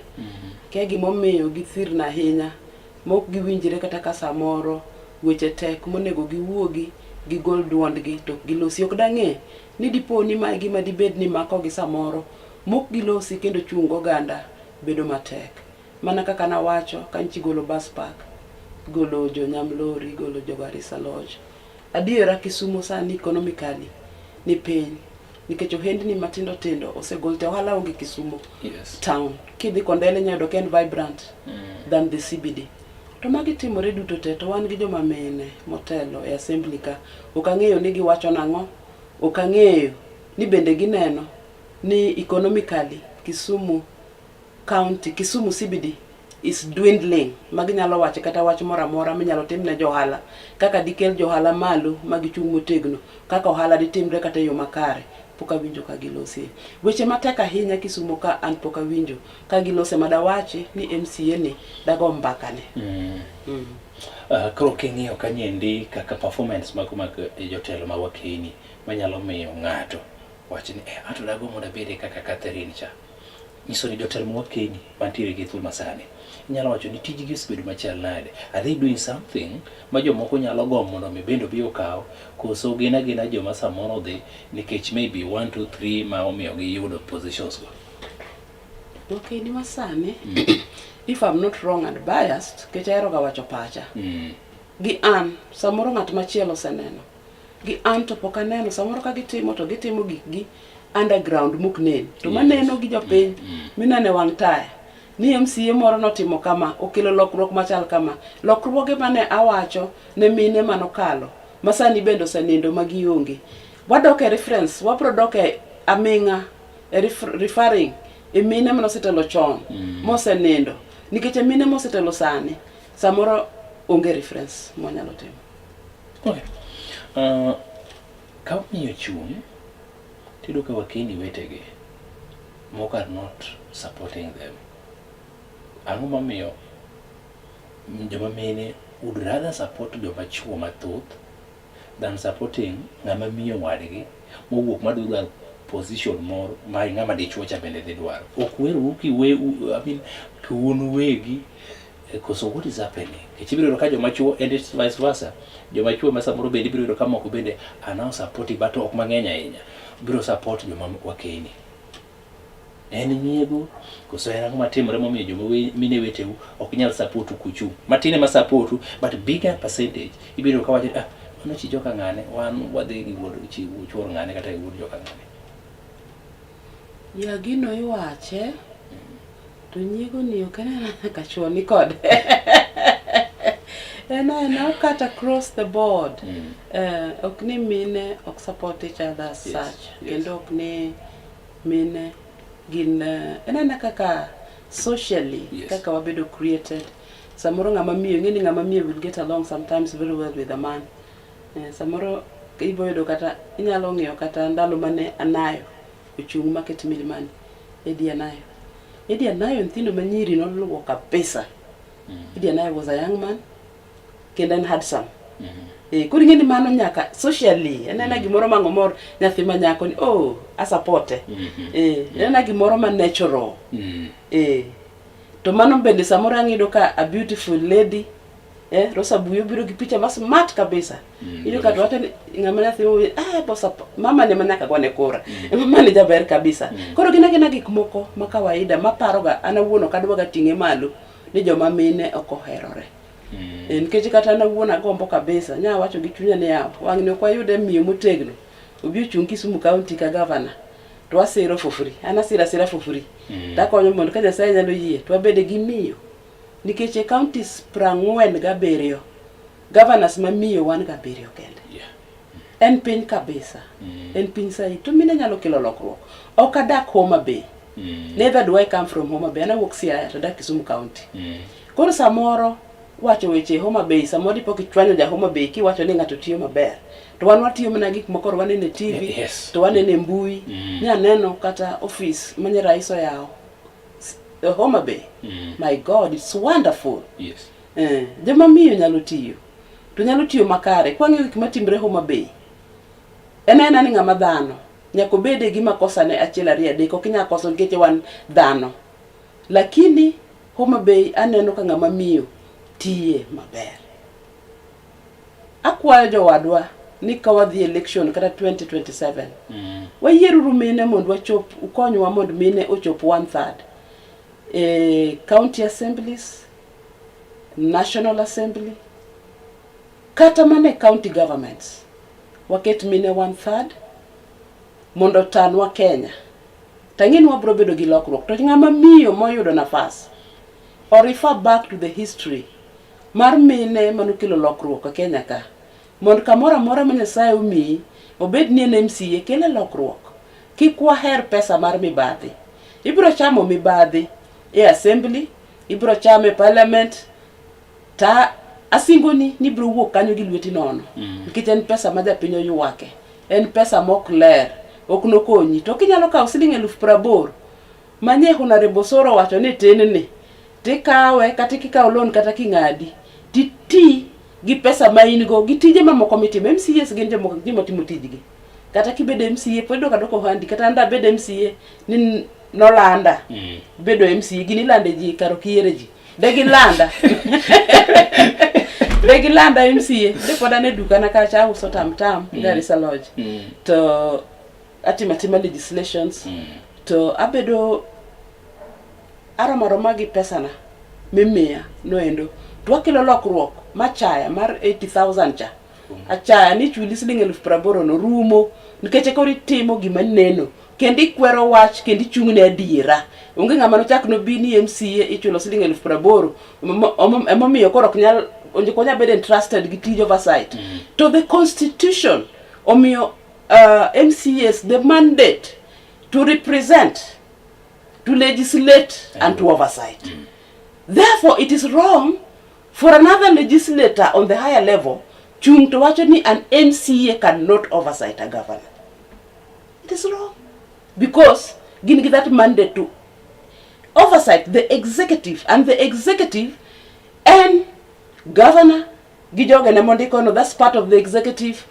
Kia gimomiyo githirno ahinya mok giwinjre kata ka samoro weche tek monego giwuogi gigol duondgi to ok gilosi. Ok dang'e ni dipo ni mae gima dibed ni makogi samoro mok gilosi kendo chung' goganda bedo matek. Mana kaka nawacho ka nchi golo bus park. Golo jo Nyamlori, golo jo Garissa Lodge. Adiera Kisumo sani economically ni piny nikech ohendni matindo tindo osegol te ohala onge Kisumo Yes. town. Kidhi Kondele inyalo yudo ka en vibrant than the CBD. To magi timore duto te to wan gi joma mine motelo e assembly ka. Ok ang'eyo ni giwacho nang'o, ok ang'eyo ni bende gineno ni economically Kisumu county, Kisumu CBD is dwindling ma ginyalo wacho kata wach moro amora minyalo tim ne johala kaka dikel johala malo ma gichung' motegno kaka ohala ditimre kata e yo makare pok awinjo ka gilosie. Weche matek ahinya Kisumo ka an pok awinjo ka gilose ma dawachi ni MCA ni dago mbaka ne. Koro king'iyo kanyendi kaka performance mago mag jotelo ma wakeni manyalo miyo ng'ato wach ni eh, ato dago mondo abede kaka Catherine cha nyiso ni jotelo ma wakeni mantiere gi thuolo masani inyalo wacho ni tijgi osebedo machal nade are they doing something ma jomoko nyalo gombo mondo mi bende obi okaw koso gin agina joma samoro dhi nikech maybe 1 2 3 ma omiyo giyudo positions go Wakeni masani if I'm not wrong and biased nikech ahero ga wacho pacha gi an samoro ng'at machielo oseneno gi an to pok aneno samoro ka gitimo to gitimo gikgi underground mok nen to maneno gi jopiny mineno e wang' taya ni MCA moro notimo kama okelo lokruok machal kama lokruoge mane awacho ne mine manokalo ma sani bende osenindo ma gionge wadok e reference wabro dok e aming'a e referring e mine manosetelo chon mosenindo nikech e mine mosetelo sani samoro onge reference mwanyalo timo. Okay. Ka miyo chung' tiyudo ka wakeni wetegi moko are not supporting them. Ang'o momiyo joma mine would rather support joma chuo mathoth than supporting ng'ama miyo wadgi mowuok madwa dwaro position moro ma ng'ama dichuo cha bende dhi dwaro. Ok weru kiwe, I mean, un uwegi koso what is happening? Nikech ibiro yudo ka joma chuo and it's vice versa. Joma chuo ma samoro bende ibiro yudo ka moko bende are now supporting but ok mang'eny ahinya. Biro support joma wakeni. En nyiego koso en ang'o matimore momiyo joma mine weteu ok nyal supportu kuchung'. Matin ema supportu but bigger percentage ibiro yudo ka wacho ah mano chi joka ng'ane wan wadhi gi wuod chi chuor ng'ane kata gi wuod joka ng'ane. Ya gino iwache to nyiego ni ok en aena nyaka chuo ni kode. En aena cut across the board. Ok ni mine ok support each other as such. Kendo ok ni mine gin en aena kaka socially kaka wabedo created. Samoro ng'ama miyo ing'e ni ng'ama miyo will get along sometimes very well with a man. Samoro ibo yudo kata inyalo ng'iyo kata ndalo mane Anayo ochung' market Milimani. Eddie Anayo. Eddie Anayo nyithindo manyiri noluwo kabisa. Eddie Anayo was a young man kendo en handsome. Koro ing'e ni mano nyaka socially en ena gimoro ma ng'omor nyathi ma nyako ni oh asapote. En ena gimoro ma natural. To mano bende samoro ang' iyudo ka a beautiful lady Rosa Buyo biro gi picha ma smart kabisa. Iyudo ka to wacho ni ng'ama nyathi mowinjo ah bosa mama ne ma nyaka gone kura. Mama ne jaber kabisa. Koro gin agina gik moko ma kawaida maparoga an awuon ok adwaga ting'e malo ni joma mine ok oherore. Nikech kata an awuon agombo kabisa nya wacho gi chunya ni yawa wang'ni ok wayude miyo motegno obi ochung' Kisumu County ka governor to wasiro for free. An asiro asira for free. Takonyo mondo ka Nyasaye nyalo yie to wabede gi miyo. Nikech e counties 47 governors ma miyo wan ga abiriyo kende. En piny kabisa. En piny saidi. To mine nyalo kelo lokruok. Ok adak Homa Bay. Neither do I come from Homa Bay. An awuok Siaya to adak Kisumu County. Koro samoro wacho weche Homa Bay, samoro dipo kichwanyo ja Homa Bay kiwacho ni ng'ato tiyo maber. To wan watiyo mana gik moko waneno e TV, to waneno e mbui. Nyaneno kata office mane rais oyawo Homa Bay. My God, it's wonderful. Joma miyo nyalo tiyo. To nyalo tiyo makare. Kwang'iyo gik matimre Homa Bay. En aena ni ng'ama dhano. Nyaka obede gi makosa ne achiel ariyo adek. Ok inyal koso nikech wan dhano. Lakini Homa Bay aneno ka ng'ama miyo tiye maber. Akwayo jowadwa ni ka wadhi election kata 2027 wayieruru mine mondo wachop ukonywa mondo mine ochop 1/3 e county assemblies, National Assembly, kata mana e county governments. Waket mine one third mondo otanwa Kenya. Tang'e ni wabro bedo gi lokruok. To ng'ama miyo moyudo nafas, o refer back to the history mar mine manokelo lokruok e Kenya ka. Mondo kamoro amora ma Nyasaye omiyi, obed ni en MCA, kele lokruok. Kik waher pesa mar mibadhi. Ibro chamo mibadhi e assembly, ibro chame e parliament, ta asingoni ni ibro wuok kanyo gi lweti nono. Nikech en pesa ma japiny oywake. En pesa mok ler, ok nokonyi. To kinyalo kawo siling 80,000 manye Honorable Osoro owacho ni tin ni, tikawe kata kikawo loan kata king'adi, titi gi pesa ma in go gi tije mamoko mitimo. MCAs gin jomoko joma timo tijgi. Kata kibedo MCA pod idok adoka ohandi, kata an dabedo MCA ni nolanda bedo MCA, gini ilande ji kar ok iyiere ji. De gilanda. De gilanda MCA. De pod an e dukana kacha auso tam tam Garissa Lodge. To atimo atima legislations. To abedo aromo aroma gi pesana mimiya noendo. To wakelo lokruok machaya mar 80,000 cha. Achaya ni chuli siling 80,000 no rumo nikech koro itimo gima neno kendo ikwero wach kendo ichung' ne adiera. Onge ng'ama nochak nobi ni MCA ichulo siling 80,000 emomiyo koro ok nyal ok onyal bedo entrusted gi tij oversight. To the constitution omiyo MCAs the mandate to represent, to legislate and to oversight. Therefore it is wrong for another legislator on the higher level chung to wacho ni an MCA cannot oversight a governor. It is wrong. Because gin gi that mandate to oversight the executive, and the executive en governor gi jogene mondiko no, that's part of the executive.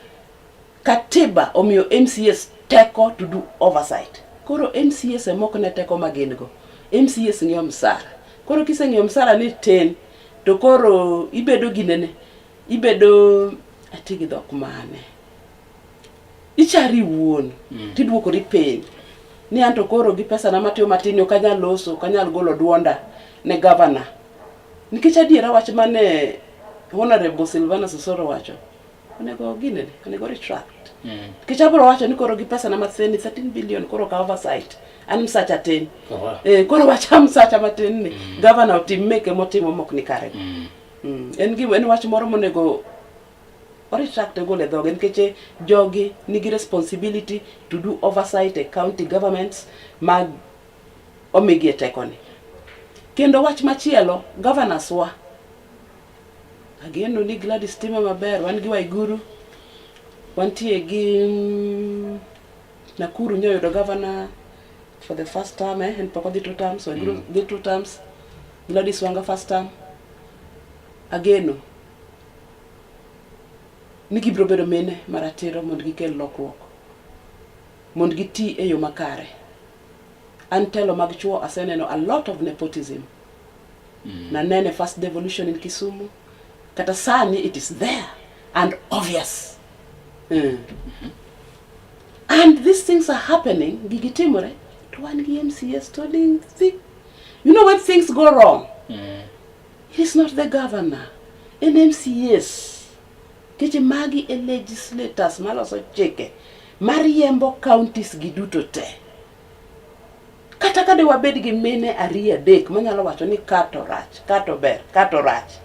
Katiba omiyo MCAs teko to do oversight. Koro MCAs ema ok ne teko ma gin go. MCAs ng'iyo msara. Koro kiseng'iyo msara ni tin, to koro ibedo ginene, ibedo ati gi dhok mane. Ichari iwuon, tiduokori piny. Ni anto koro gi pesa na matiyo matin ok anyal loso, ok anyal golo duonda ne governor. Nikech adiera wach mane Honorable Silvanus Osoro wacho, onego ginene, onego retract. Nikech abiro wacho ni koro gi pesa na mathin ni 13 billion koro ka oversight. An msacha tin. Oh, wow. Koro wacha msacha matin ni governor otim meke motimo mok ni kare. En gima en wach moro monego o retract ogol e dhoge nikech jogi nigi responsibility to do oversight e county governments mag omigi e tekoni. Kendo wach machielo, governors wa ageno ni Gladys timo maber, wan gi Waiguru, wantie gi Nakuru nyoyudo governor for the first term, en pok odhi two terms, Waiguru dhi two terms, Gladys Wanga first term. Ageno ni gibiro bedo mine maratiro mondo gikel lokruok, mondo giti e yo makare. An telo mag chuo aseneno a lot of nepotism. Nanene first devolution in Kisumu, kata sani it is there and obvious. And these things are happening, gigi timore, to wan gi MCAs to ling thi. You know when things go wrong, it is not the governor, en MCAs. Nikech magi e legislators maloso chike mariembo counties gi duto te. Kata ka de wabed gi mine ariyo adek manyalo wacho ni ka to rach, ka to ber, ka to rach.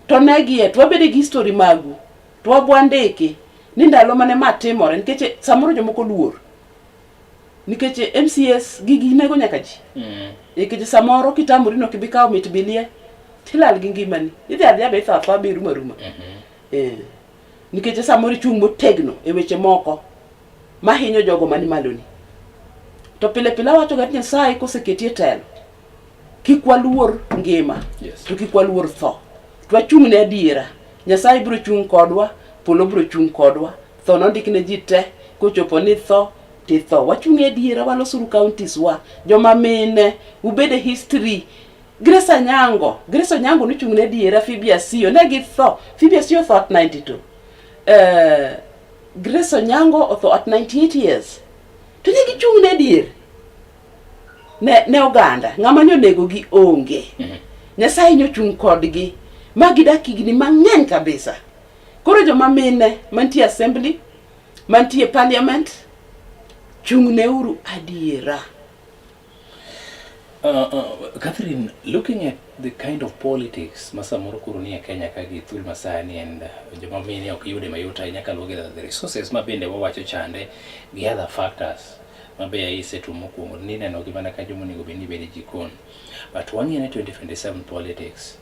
To negie, to wabede gi history magu, to wabwandiki ni ndalo mane ma timore, nikech samoro jomoko luor. Nikech MCAs gigi nego nyaka ji. Nikech samoro kitamori no kibi kawo mit bilie, tilal gi ngimani. Idhi adhiya be itho athoa be irumo aruma. Nikech samoro ichung' motegno e weche moko mahinyo jogo mani maloni. To pile pile awacho ga ni Nyasaye koseketi e telo, kik waluor ngima, to kik waluor tho. To wachung' ne adiera. Nyasaye biro chung' kodwa, polo biro chung' kodwa. Tho nondik ne ji te, kochopo ni tho, titho. Wachung' e adiera, walosuru counties wa. Joma mine, ubed e history. Grace Anyango, Grace Onyango nochung' ne adiera, Phoebe Asiyo, ne githo. Phoebe Asiyo otho at 92. Grace Onyango otho at 98 years. To ne gichung' ne adier. Ne oganda, ng'ama nyonego gi onge. Nyasaye nyochung' kodgi ma gidak higni mang'eny kabisa. Koro joma mine mantie assembly, mantie parliament, chung'neuru adiera. Catherine, looking at the kind of politics ma samoro koro nie Kenya ka gi thuol masani and joma mine ok yude mayot ahinya kaluwore gi the resources ma bende wawacho chande gi other factors ma be isetuo mokwongo ni neno gi mana ka joma onego bed ni bedo e jikon. But wang'iyo ni 2027 politics,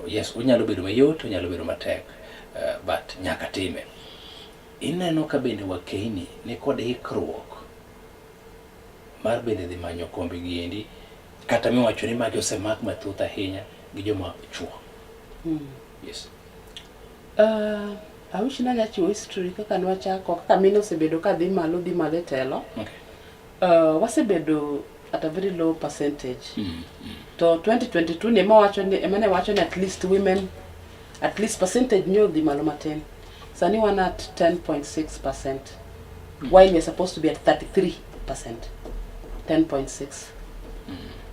yes, onyalo bedo mayot, onyalo bedo matek, but nyaka time. Ineno ka bende wakeini ni kod ikruok mar bende dhi manyo kombe gi endi kata miwacho ni magi osemak mathoth ahinya gi joma chuo. Yes. I wish nanya chiwo history kaka nwachako kaka mine osebedo ka dhi malo dhi malo e telo. Okay. Wasebedo at a very low percentage. To 2022 ni ema wacho ni ema ne wacho ni at least women at least percentage nyo dhi malo matin. Sani wan at 10.6% while we are supposed to be at 33%. 10.6.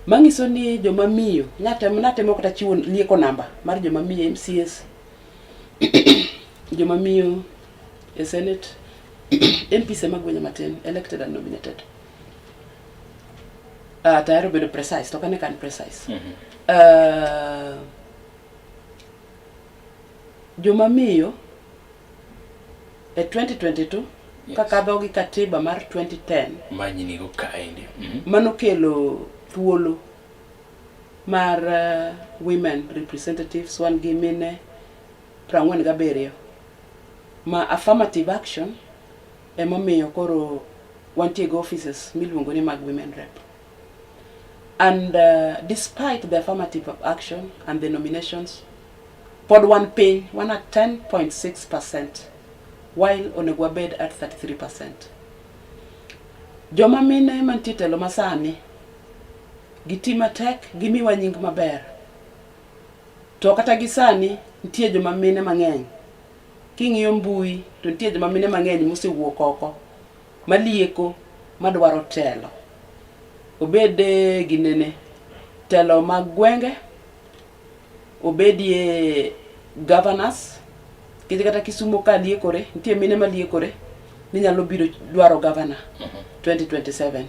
Manyiso ni joma miyo natemo natemo kata chiwo lieko namba mar joma miyo MCAs joma miyo e Senate MPs ema gwenyo matin elected and nominated. Tayari bedo precise to kane kan precise. Joma miyo e 2022 Yes. kakadho gi katiba mar 2010 Manyinigo kaendi. Manokelo thuolo mar women representatives wan gi mine 47 ma affirmative action emomiyo koro wantie gi offices miluongo ni mag women rep and despite the affirmative action and the nominations pod wan piny wan at 10.6% while onego wabed at 33%. Joma mine mantie e telo masani giti matek gimiwa nying maber to kata gi sani nitie joma mine mang'eny king'iyo mbui to nitie joma mine mang'eny mosewuok oko malieko madwaro telo obed eh, ginene telo mag gwenge obedie governors nikech kata Kisumo ka liekore nitie mine maliekore ni nyalo biro dwaro governor 2027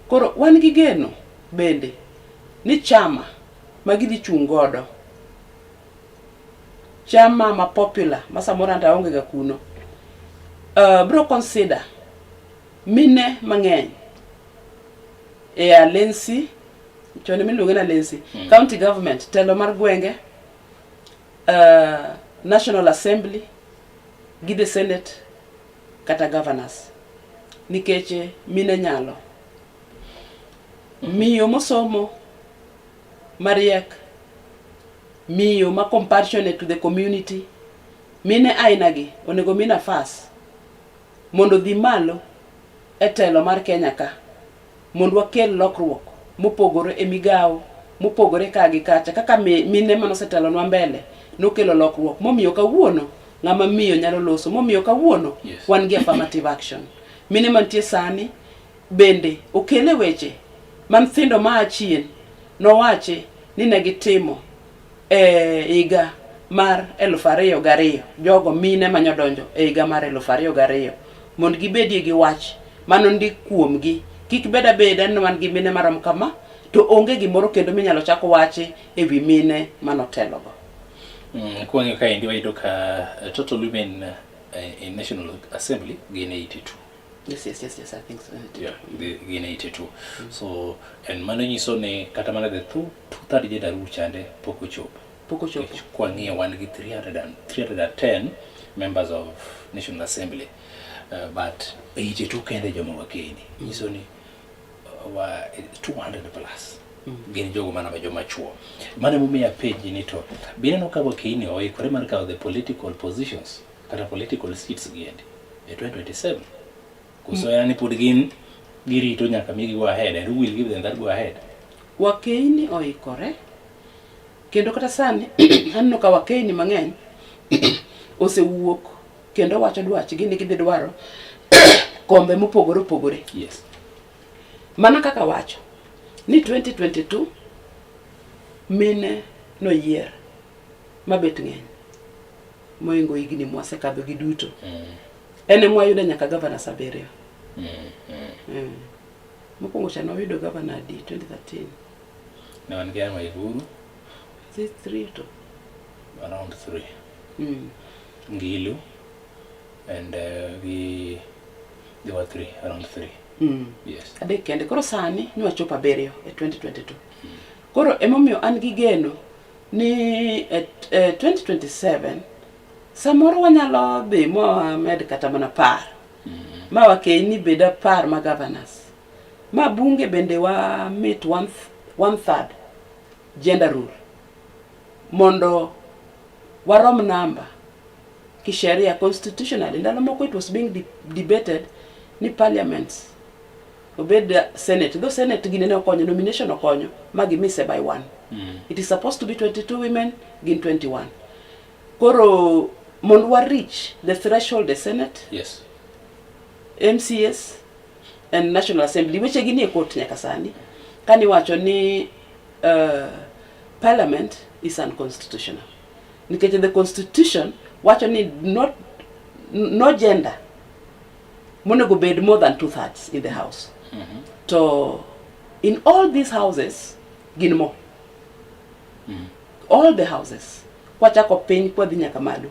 koro wan gi geno bende ni chama ma gidhi chung' godo chama ma popular ma samoro anta aonge ga kuno bro consider mine mang'eny e Alensi chon emiluonge ni Alensi county government telo mar gwenge National Assembly gi the Senate kata governors nikech mine nyalo miyo mosomo mariek miyo ma compassionate to the community mine aina gi onego mi nafas mondo odhi malo e telo mar Kenya ka mondo wakel lokruok mopogore e migawo mopogore ka gi kacha kaka mine manosetelonwa mbele nokelo lokruok momiyo kawuono ng'ama miyo nyalo loso momiyo kawuono wan gi affirmative action mine mantie sani bende okele weche ma nyithindo maa chien nowachi ni ne gitimo e higa mar 2002 jogo mine manyodonjo e higa mar 2002 mondo gibedie gi wach manondik kuomgi kik bed abeda ni wan gi mine marom kama to onge gimoro kendo minyalo chak wachi e wi mine manotelogo. Kwang'iyo kaendi wayudo ka total women in National Assembly gin 82. Yes, I think so. Yeah, gin 82. So, and mano nyiso ni kata mana the two third gender rule chande pok ochopo. Pok ochopo. Nikech Kwang'iyo wan gi 300 and 310 members of National Assembly. But 82 kende joma wakeni. Nyiso ni wa 200 plus gin jogo mana ma joma chuo. Mano emomiyo apenji ni to be ineno ka wakeni oikore mar kawo the political positions kata political seats gi endi e 2027 koso en ni pod gin girito nyaka migi go ahead and who will give them that go ahead? Wakeini oikore kendo kata sani aneno ka wakeini mang'eny osewuok kendo wacho dwachgi ni gidhi dwaro kombe mopogore opogore. Mana kaka wacho ni 2022 mine noyier mabet ng'eny moingo higni mwasekadho gi duto. En ema wayudo nyaka governors abiriyo. Mokwongo cha nwayudo governor adi 2013? Ne wan gi Anne Waiguru. Is it three to? Around three. Ngilu and gi there were three, around three. Yes. Adek kende. Koro sani nwachopo abiriyo e 2022. Koro emomiyo an gi geno ni e 2027 samoro wanyalo dhi mwamed kata mana par. Ma wakeyni bed apar ma governors. Ma bunge bende wa meet one third gender rule. Mondo warom namba kisheria constitutionally. Ndalo moko it was being debated ni parliaments obed senate. Though senate gine ne okonyo, nomination okonyo, ma gimise by one. It is supposed to be 22 women, gin 21. Koro mondo wa reach the threshold the senate, MCS and National Assembly. Weche gi nie court nyaka sani. Kani wacho ni parliament is unconstitutional. Nikech the constitution wacho ni not, no gender monego bed more than 2/3 in the house. To in all these houses gin mo. All the houses. Kwachako piny kwadhi nyaka malo.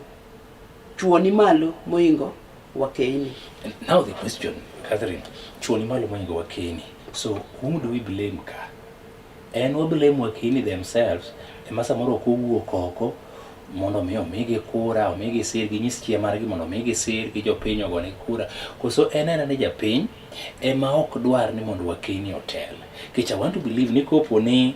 Chuo ni malo moingo wakeini. And now the question, Catherine, chuo ni malo moingo wakeini. So whom do we blame ka? En wa blame wakeini themselves ema samoro ok owuok oko mondo mi omigi kura, omigi sir, ginyis chia margi mondo omigi sir gi jopiny ogonegi kura. Koso en ena ni japiny ema ok dwar ni mondo wakeini otel. Nikech I want to believe ni kopo ni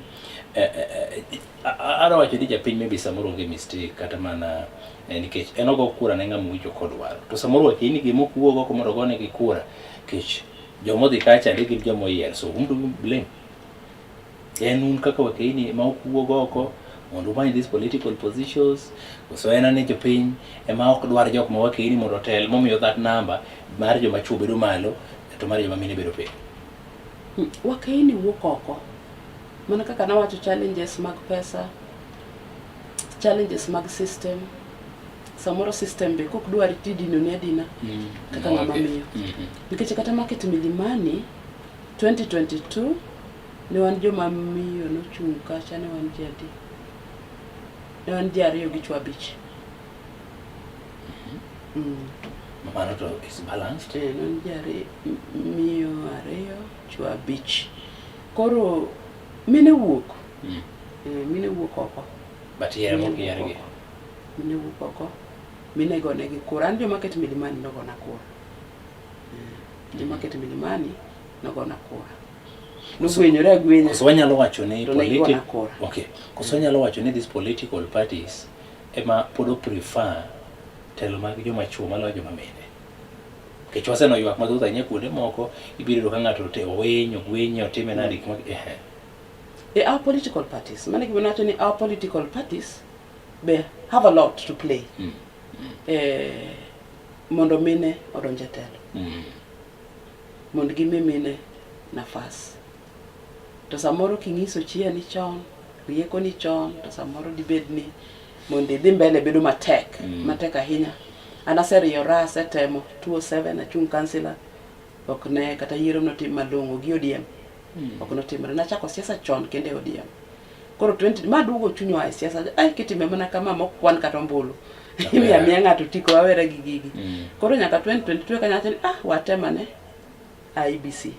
adwa wacho ni japiny maybe samoro onge mistake kata mana nikech en ogo kura ne ng'ama owinjo kodwaro. To samoro wakeini gi mok wuog oko mondo ogonegi kura nikech jomodhi kacha chande gin joma oyier. So whom do we blame? En un kaka wakeini ema ok wuog oko mondo umany these political positions, koso en ni jopiny ema ok dwar jok ma wakeini mondo otel momiyo that number mar joma chuo bedo malo to mar joma mine bedo piny. Wakeini wuok oko. Mana kaka nawacho challenges mag pesa, challenges mag system. Samoro system be kok dwar tidino ni adina kaka ng'ama miyo. Nikech kata market Milimani 2022 ne wan joma miyo nochung' kacha ne wan ji adi? Ne wan ji ariyo gi chwo abich. Mano to is balanced. Ne wan ji miyo ariyo, chwo abich. Koro mine wuok. Mine wuok oko. But yiero mok yiergi. Mine wuok oko. Mine gonegi kura. An joma ket Milimani nogona kura. Joma ket Milimani nogona kura. Nogwenyore agwenya. Koso wanyalo wacho ni To ne gigona kura. Okay. Koso wanyalo wacho ni these political parties ema pod prefer telo mag joma chuo maloyo joma mine. Nikech waseneno ywak mathoth ahinya kuonde moko ibiro yudo ka ng'ato owiny, ogwinye, otime nade gik moko. E our political parties, mano gima nawacho ni our political parties be have a lot to play. Mondo mine odonj e telo. Mondo gimi mine nafas. To samoro king'iso chia ni chon, rieko ni chon, to samoro dibed ni mondo idhi mbele bedo matek, matek ahinya. An aseriyora, asetemo 2007 achung' councillor, ok ne kata yiero notim malong'o gi ODM. Ok notimore. Nachako siasa chon kendo e ODM. Koro 20 ma duogo chunywa e siasa, ai kitime mana kama mok kwan kata ombulu. Imiyo amiya ng'ato tiko wawere gi gigi. Koro nyaka 2022 kanyo ni ah watemane IEBC.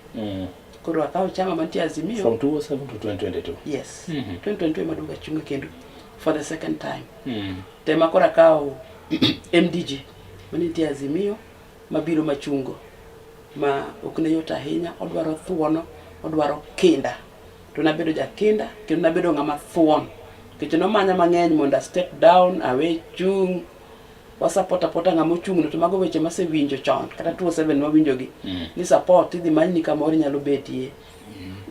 Koro akawo chama mantie Azimio. From 2007 to 2022. Yes. 2022 ema duogo achunge kendo for the second time. Tema koro akawo MDG manitie Azimio mabiro machungo ma ok ne yot ahinya, odwaro thuono, odwaro kinda. To nabedo jakinda kendo nabedo ng'ama thuon. Nikech nomanya mang'eny mondo a step down, awe chung', wasupport apota ng'ama ochung' to mago weche masewinjo chon kata 2007 mawinjogi. Ni support idhi manyni kamoro inyalo betie.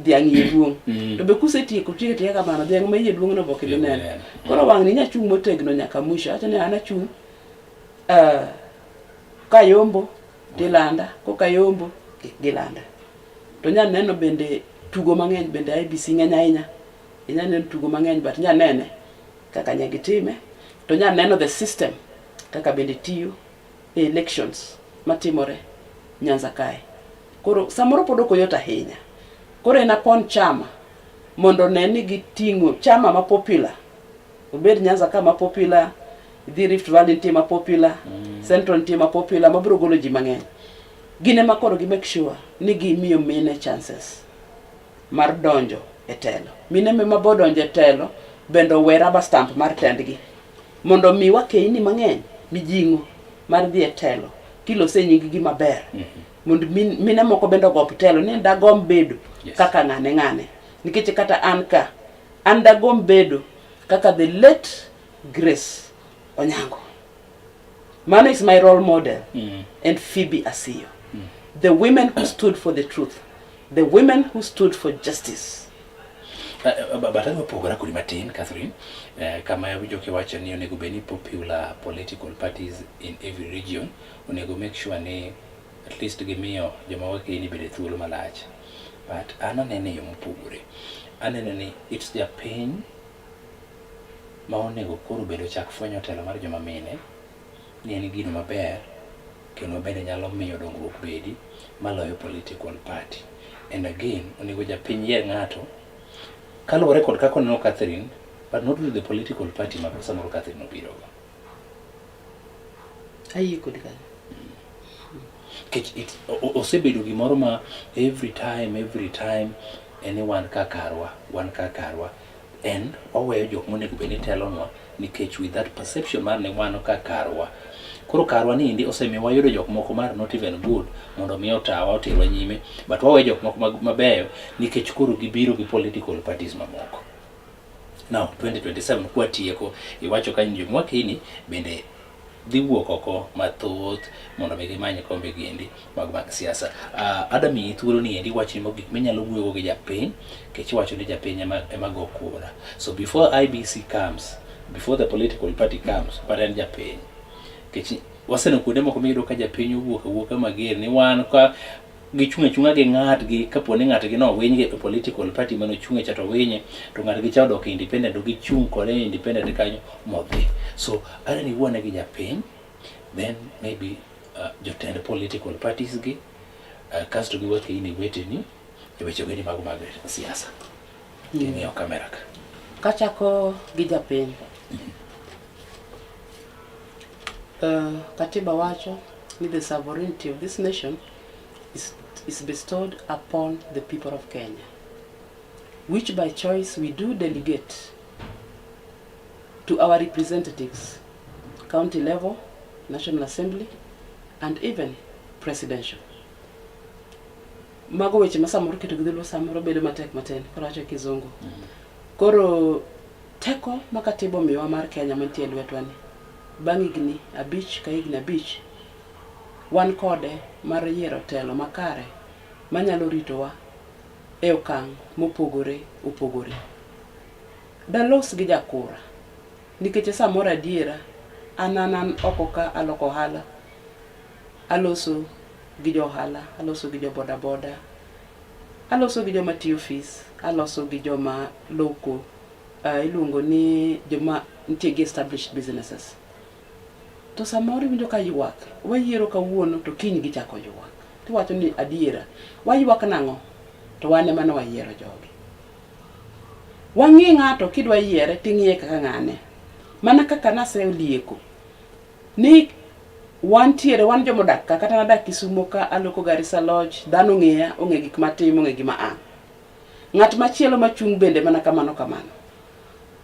Dhiang' iye duong'. To be kusetieko tieko tieka kamano, dhiang' ma iye duong' no be ok ibi neno. Koro wang' ni inya chung' motegno nyaka mwisho. Awacho ni an achung' kayombo tilanda, kokayombo kik gilanda. To inya neno bende tugo mang'eny bende IEBC ng'eny ahinya. Inya neno tugo mang'eny but inya nene. kaka nya gitime to nya neno the system kaka bende tiyo e elections matimore Nyanza kae. Koro samoro pod ok oyot ahinya. Koro en upon chama mondo one ni giting'o chama ma popular obed Nyanza ka ma popular, idhi Rift Valley nitie ma popular, Central nitie ma popular mabiro golo ji mang'eny. Gin ema koro gi make sure ni gimiyo mine chances mar donjo e telo. Mine ma bo donjo e telo bende owe rubber stamp mar tendgi mondo mi wakeini mang'eny mijing'o mar dhi e telo kilose nying gi maber mondo mine moko bende ogomb telo ni dagomb bedo kaka ng'ane ng'ane nikech kata an ka an dagomb bedo kaka the late Grace Onyango. Mano is my role model and Phoebe Asiyo. The women who stood for the truth, the women who stood for justice. But adwa pogora kodi matin Catherine, kama awinjo kiwacho ni onego bed ni popular political parties in every region onego make sure ni at least gimiyo joma wakeni bede thuolo malach. But an anene e yo mopogore. Aneno ni it's japiny ma onego koro bende ochak fwenyo telo mar joma mine ni en gino maber kendo bende nyalo miyo dongruok bedi maloyo political party. And again, onego japiny yier ng'ato kaluwore kod kaka oneno Catherine, but not with the political party ma samoro Catherine obirogo. Ayie kodi kanyo. Nikech osebedo gimoro ma every time, every time en wan ka karwa, wan ka karwa. And waweyo jok monego bed ni telonwa nikech with that perception mar ni wan ka karwa. Koro karwa ni endi osemiyo wayudo jok moko mar not even good mondo mi otawa oterwa nyime, but waweyo jok moko mabeyo nikech koro gibiro gi political parties mamoko. Now 2027 kwatieko, iwacho kanyo ni jomwakini bende dhi wuok oko mathoth mondo mi gimany kombe giendi mag siasa. Adwa miyi thuolo ni endi wachni mogik minyalo wuoyogo gi japiny, nikech iwacho ni japiny ema go kura. So before IEBC comes, before the political party comes, but en japiny. Nikech waseneno kuonde moko miyudo ka japiny owuok awuoka mager ni wan ka gichung' achung'a gi ng'atgi kapo ni ng'atgi no owiny e political party mane ochung'e cha to owinye to ng'atgi cha odok independent to gichung' kode independent kanyo modhi. So adwa ni iwuone gi japiny, then maybe jotend political parties gi, kasto gi wakeini weteni e weche geni mago mag siasa. Ing'iyo kamera ka. Kachako gi japiny. Katiba wacho ni the sovereignty of this nation is bestowed upon the people of Kenya, which by choice we do delegate to our representatives, county level, National Assembly, and even presidential. Mago weche ma samoro keto gi dholuo samoro bedo matek matin, koro awacho kizungu. Koro teko ma katiba omiyowa mar Kenya mantie e lwetwa ni, bang' higni 5 ka higni 5, wan kode mar yiero telo makare manyalo ritowa e okang' mopogore opogore. Dalos gi jakura, nikech samoro adiera an an oko ka aloko ohala, aloso gi jo ohala, aloso gi jo boda boda, aloso gi joma tiyo ofis, aloso gi joma loko, iluongo ni joma nitie gi established businesses. To samoro iwinjo ka ywak, wayiero kawuono to kiny gichako ywak. Tiwacho ni adiera, waywak nang'o? To wan ema ne wayiero jogi. Wang'i ng'ato kidwa yiere ting'iye kaka ng'ane. Mana kaka naselieko ni wantiere, wan jomodak ka, kata nadak Kisumo ka, aloko Garissa Lodge, dhano ong'eya, ong'e gik matimo, ong'e gima an. Ng'at machielo machung' bende mana kamano kamano.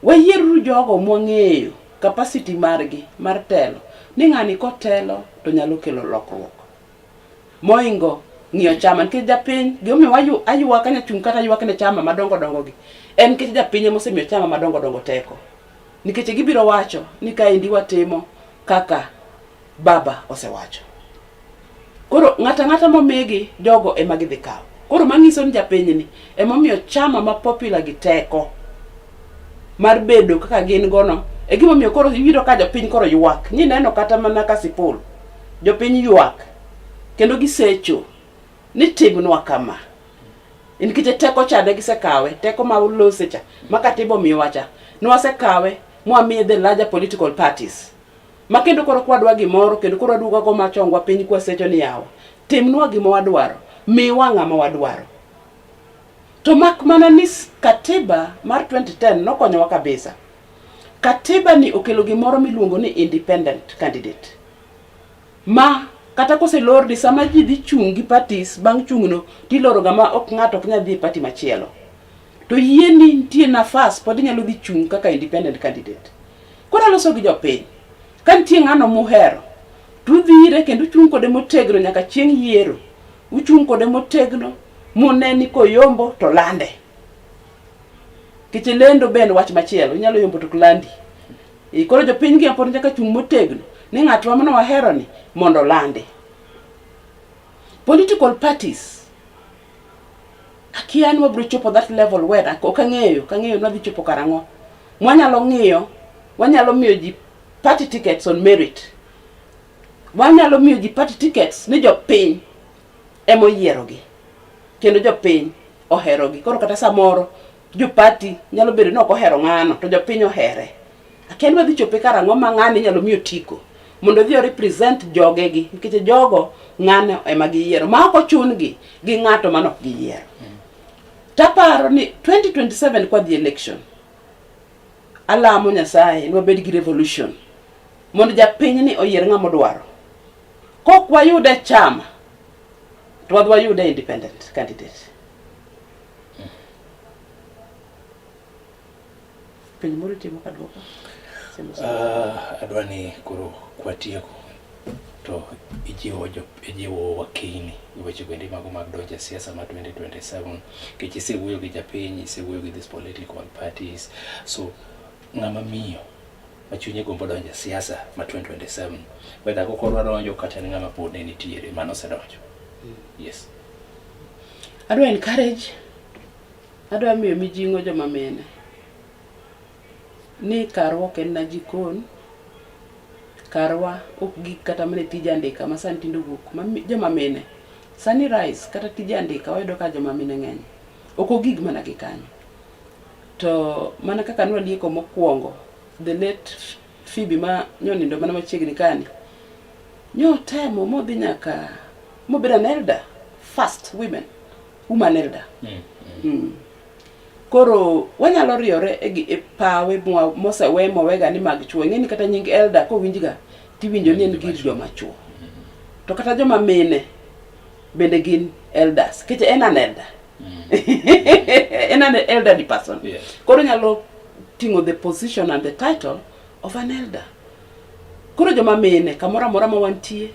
Wayieruru jogo mwang'eyo capacity margi mar telo, ni ng'ani kotelo to nyalo kelo lokruok. Moingo ng'iyo chama, nikech japiny, gimomiyo aywak anya chung' kata ywak ne chama madongo dongo gi, en nikech japiny ema osemiyo chama madongo dongo teko. Nikech gibiro wacho ni kaendi watimo kaka baba osewacho. Koro ng'ato ang'ata momigi jogo ema gidhi kawo. Koro manyiso ni japiny ni emomiyo chama ma popular gi teko mar bedo kaka gin gono, e gimomiyo koro iyudo ka jopiny koro ywak. Ni neno kata mana Kasipul, jopiny ywak kendo gisecho ni timnwa kama. Nikech teko cha ne gisekawe, teko ma ulose cha, ma katiba omiyowa cha, ne wasekawe Mwamiye the larger political parties. Ma kendo koro kwadwa gimoro kendo koro waduogo go machongwa piny kwasecho ni yawa. Timnwa gima wadwaro. Miwa ng'ama wadwaro. To mak mana ni katiba mar 2010 nokonyowa kabisa. Katiba ni okelo gimoro miluongo ni independent candidate. Ma kata koselorni sama ji dhi chung' gi parties bang' chung'no tiloro ga ma ok ng'ato ok nyal dhi e party machielo. To yie ni nitie nafas pod inyalo dhi chung' kaka independent candidate. Koro aloso gi jopiny. Ka nitie ng'ano muhero, to udhi ire kendo uchung' kode motegno nyaka chieng' yiero. Uchung' kode motegno mune ni koyombo to lande. Nikech lendo be en wach machielo, inyalo yombo to ok landi. E, koro jopiny gi pod nyaka chung' motegno ni ng'atwa mane wahero ni mondo olandi. Political parties akia ni wabiro chopo that level where ok ang'eyo, ok ang'eyo ni wadhi chopo karang'o. Mwanyalo ng'iyo, wanyalo miyo ji party tickets on merit. Wanyalo miyo ji party tickets ni jopiny ema oyierogi kendo jopiny oherogi. Koro kata samoro jo party nyalo bedo ni ok ohero ng'ano to jopiny ohere. Akia ni wadhi chope karang'o ma ng'ani inyalo mi otiko mondo odhi o represent jogegi nikech jogo ng'ano ema giyiero ma ok ochun gi gi ng'ato mane ok giyiero. Taparo ni 2027 kwadhi election alamo Nyasaye ni wabed gi revolution mondo japiny ni oyier ng'ama odwaro. Kok wayude chama to wadhi wayude independent candidate. Penjo moro nitie mok aduoko? Adwa ni koro kwatieko to ijiwo jo ijiwo wakini e weche bende mago mag donjo e siasa ma 2027 nikech isewuoyo gi japiny, isewuoyo gi these political parties so ng'ama miyo ma chunye gombo donjo e siasa ma 2027 whether kok odwa donjo kata en ng'ama pod ne nitiere mano osedonjo. Yes. Adwa encourage, adwa miyo mijing'o joma mine ni karwa ok en na jikon, karwa ok gik kata mana e tij andika ma sani tinde owuok ma joma mine sani rise kata tije andika wayudo ka joma mine ng'eny ok ogig mana gi kanyo. To mana kaka nwalieko mokwongo the late Phoebe ma nyonindo mana machiegni kani nyotemo modhi nyaka mobedo an elder first women woman elder. Koro wanyalo riyore e, e pawe mosewe mowega ni mag chuo. Ing'e ni kata nying elder kowinjga tiwinjo ni en gir joma chuo. To kata joma mine bende gin elders. Nikech en an elder. En an elderly person. Yes. Koro nyalo ting'o the position and the title of an elder. Koro joma mine kamoro amora ma wantie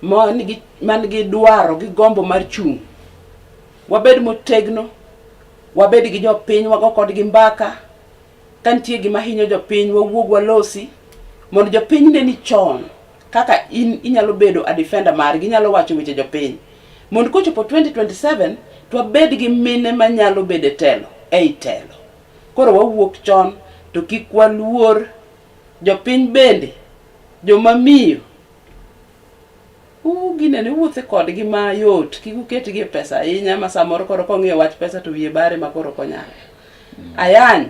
man gi man gi dwaro gi gombo mar chung' wabed motegno wabed gi jopiny wago kodgi mbaka ka nitie gima hinyo jopiny wawuog walosi mondo jopiny ne ni chon kaka in inyalo bedo a defender margi inyalo wacho weche jopiny mondo kochopo 2027 to wabed gi mine manyalo bedo e telo ei telo koro wawuok chon to kik waluor jopiny bende joma miyo ginene uwuothe kodgi mayot kik uketgi e pesa ahinya ma samoro koro kong'iyo wach pesa to wiye bare ma koro ok onyal. Ayany,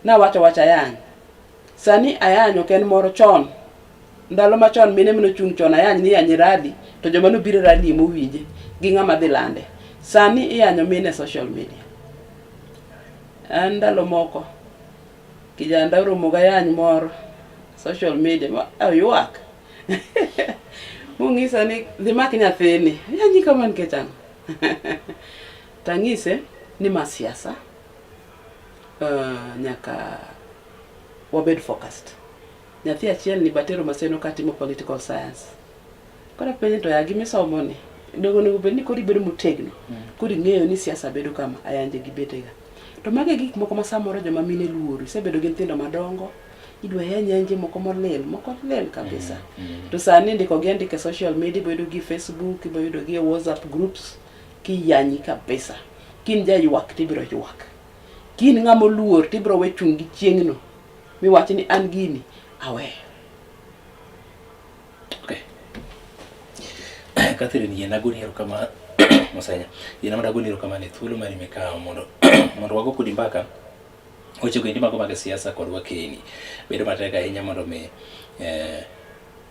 nawacho wach ayany. Sani ayany ok en moro chon. Ndalo machon mine mane ochung' chon ayany ni iyanye rally to joma nobiro e rally ema owinje gi ng'ama dhi lande. Sani iyanyo mine e social media. An ndalo moko kijanda oromo gi ayany moro social media ma oywak mong'isa ni dhi mak nyathini ayanyi kama nikech ang'o tang'ise ni ma siasa nyaka wabed focused nyathi achiel ni batero Maseno katimo political science koro apenje to ya gimisomo ni donge onego bed ni koro ibedo motegno koro ing'eyo ni siasa bedo kama ayanje gi betega to mago e gik moko ma samoro joma mine luoro isebedo gi nyithindo madongo idwa yany yanje moko molil moko lil kabisa to sani ndiko gi andika e social media ibo yudo gi e Facebook ibo yudo gi e WhatsApp groups kiyanyi kabisa kin jaywak tibiro ywak kin ng'ama oluor tibiro we chung' gi chieng'no miwach ni an gini aweyo. Okay. Catherine, yiena agoni erokamano Mosenya. Yiena mondo agoni erokamano e thuolo mari mikawo mondo mondo wago kodi mbaka. Weche go endi mago mag siasa kod wakeni bedo matek ahinya mondo mi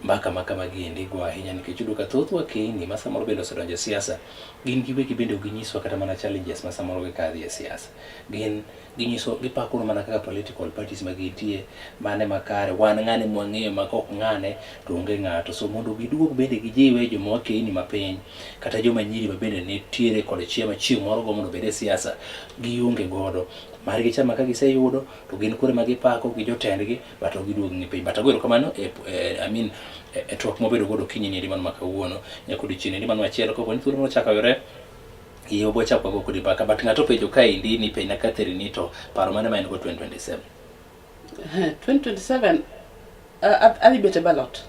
mbaka ma kamagi endi go ahinya nikech iyudo ka thoth wakeni ma samoro bende osedonjo e siasa gin giwegi bende ok ginyiswa kata mana challenges ma samoro gikadhie e siasa. Gin ginyiso gipakoro mana kaka political parties ma gintie mane makare wan ng'ane mwang'eyo ma kok ng'ane to onge ng'ato. So mondo giduog bende gijiwe joma wakeni mapiny kata joma nyiri ma bende nitiere kod chia ma chieng' moro go mondo obed e siasa gionge godo. Margi cha ma ka giseyudo to gin koro ema gipako gi jotendgi but ok giduog ng'i piny. But ago erokamano e, e, I mean, e, e twak mwabedo godo okinyi ni mano ma kawuono nyaka odiochieng' ni mano machielo kapo ni thuolo moro ochako oyudore yie wabwa chako wago kodi mbaka but ng'ato openjo kaendi ni penjna Catherine ni to paro mane ma en go 2027. 2027 adhi bet e ballot.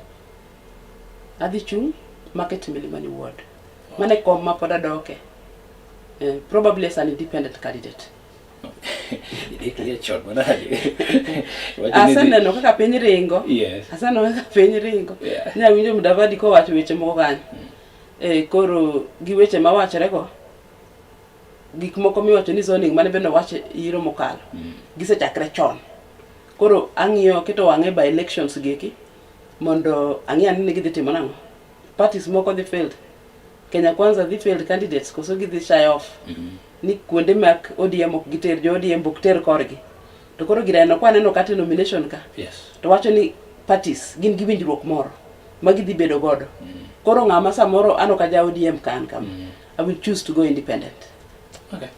Adhi chung' Market Milimani Ward. Mano e kom ma pod adoke. Probably as an independent candidate. Idekri chon manade. Aseneno kaka piny ringo. Yes. Aseneno kaka piny ringo. Yeah. Ne awinjo Mudavadi kowacho weche moko kanyo. Koro gi weche mawachore go, gik moko miwacho ni zoning mane bende owach e yiero mokalo. Gisechakre chon. Koro ang'iyo keto wang'e by elections gi eki mondo ang'i ane ni gidhi timo nang'o. Parties moko dhi field. Kenya Kwanza dhi field candidates koso gidhi shy off. Ni kuonde mag ODM ok giter, jo ODM ok ter korgi. To koro gireno kwa neno kata nomination ka. Yes. To wacho ni parties gin gi winjruok moro ma gidhi bedo godo. Koro ng'ama samoro an ok aja ODM ka an kama. I will choose to go independent. Okay.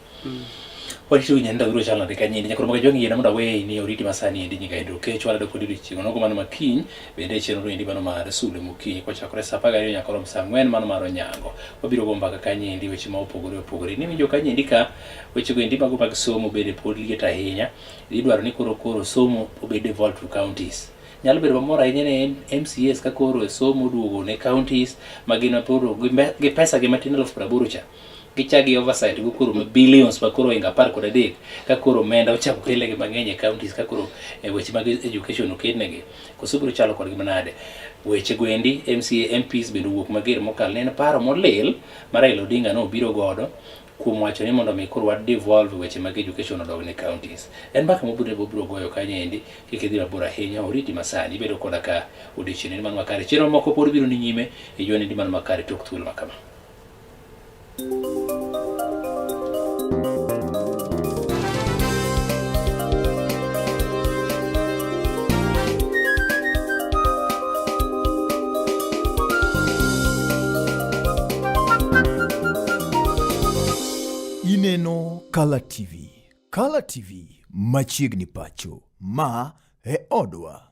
Warito winjo nenda biro chalo nade kanyo endi. Nyakoro maga jwang' yiena mondo aweyi ni oriti masani endi nyinga Andrew Okech walado kodi odiochieng' onogo mano makiny bende e chenro endi mano mar sulwe mokinyi kochakore saa 12 nyaka rom saa 4 mano mar onyango. Wabiro go mbaka kanyo endi weche ma opogore opogore. Niwinjo kanyo endi ka weche go endi mago mag somo bende pod liet ahinya. Idwaro ni koro koro somo obed devolved to counties. Nyalo bedo mamor ahinya ne MCAs ka koro somo oduogo ne counties ma gin koro gi pesa gi matin 80,000 cha. Gichak gi oversight go koro ma billions ma koro ohingo 13 ka koro omenda ochako kelnegi mang'eny e counties ka koro e weche mag education oketnegi. Koso biro chalo kodgi manade? Weche go endi MCA MPs bende owuok mager mokalo ne en paro molil ma Raila Odinga nobiro godo kuom wacho ni mondo mi koro wa devolve weche mag education odog ne counties. En mbaka mobiro biro goyo kanyo endi kik idhi mabor ahinya oriti masani ibedo koda ka odiochieng' ni mano makare. Chenro moko pod biro ni nyime e yo ni mano makare tok thuolo ma kama. Ineno Kala TV. Kala TV machiegni pacho. Ma e odwa.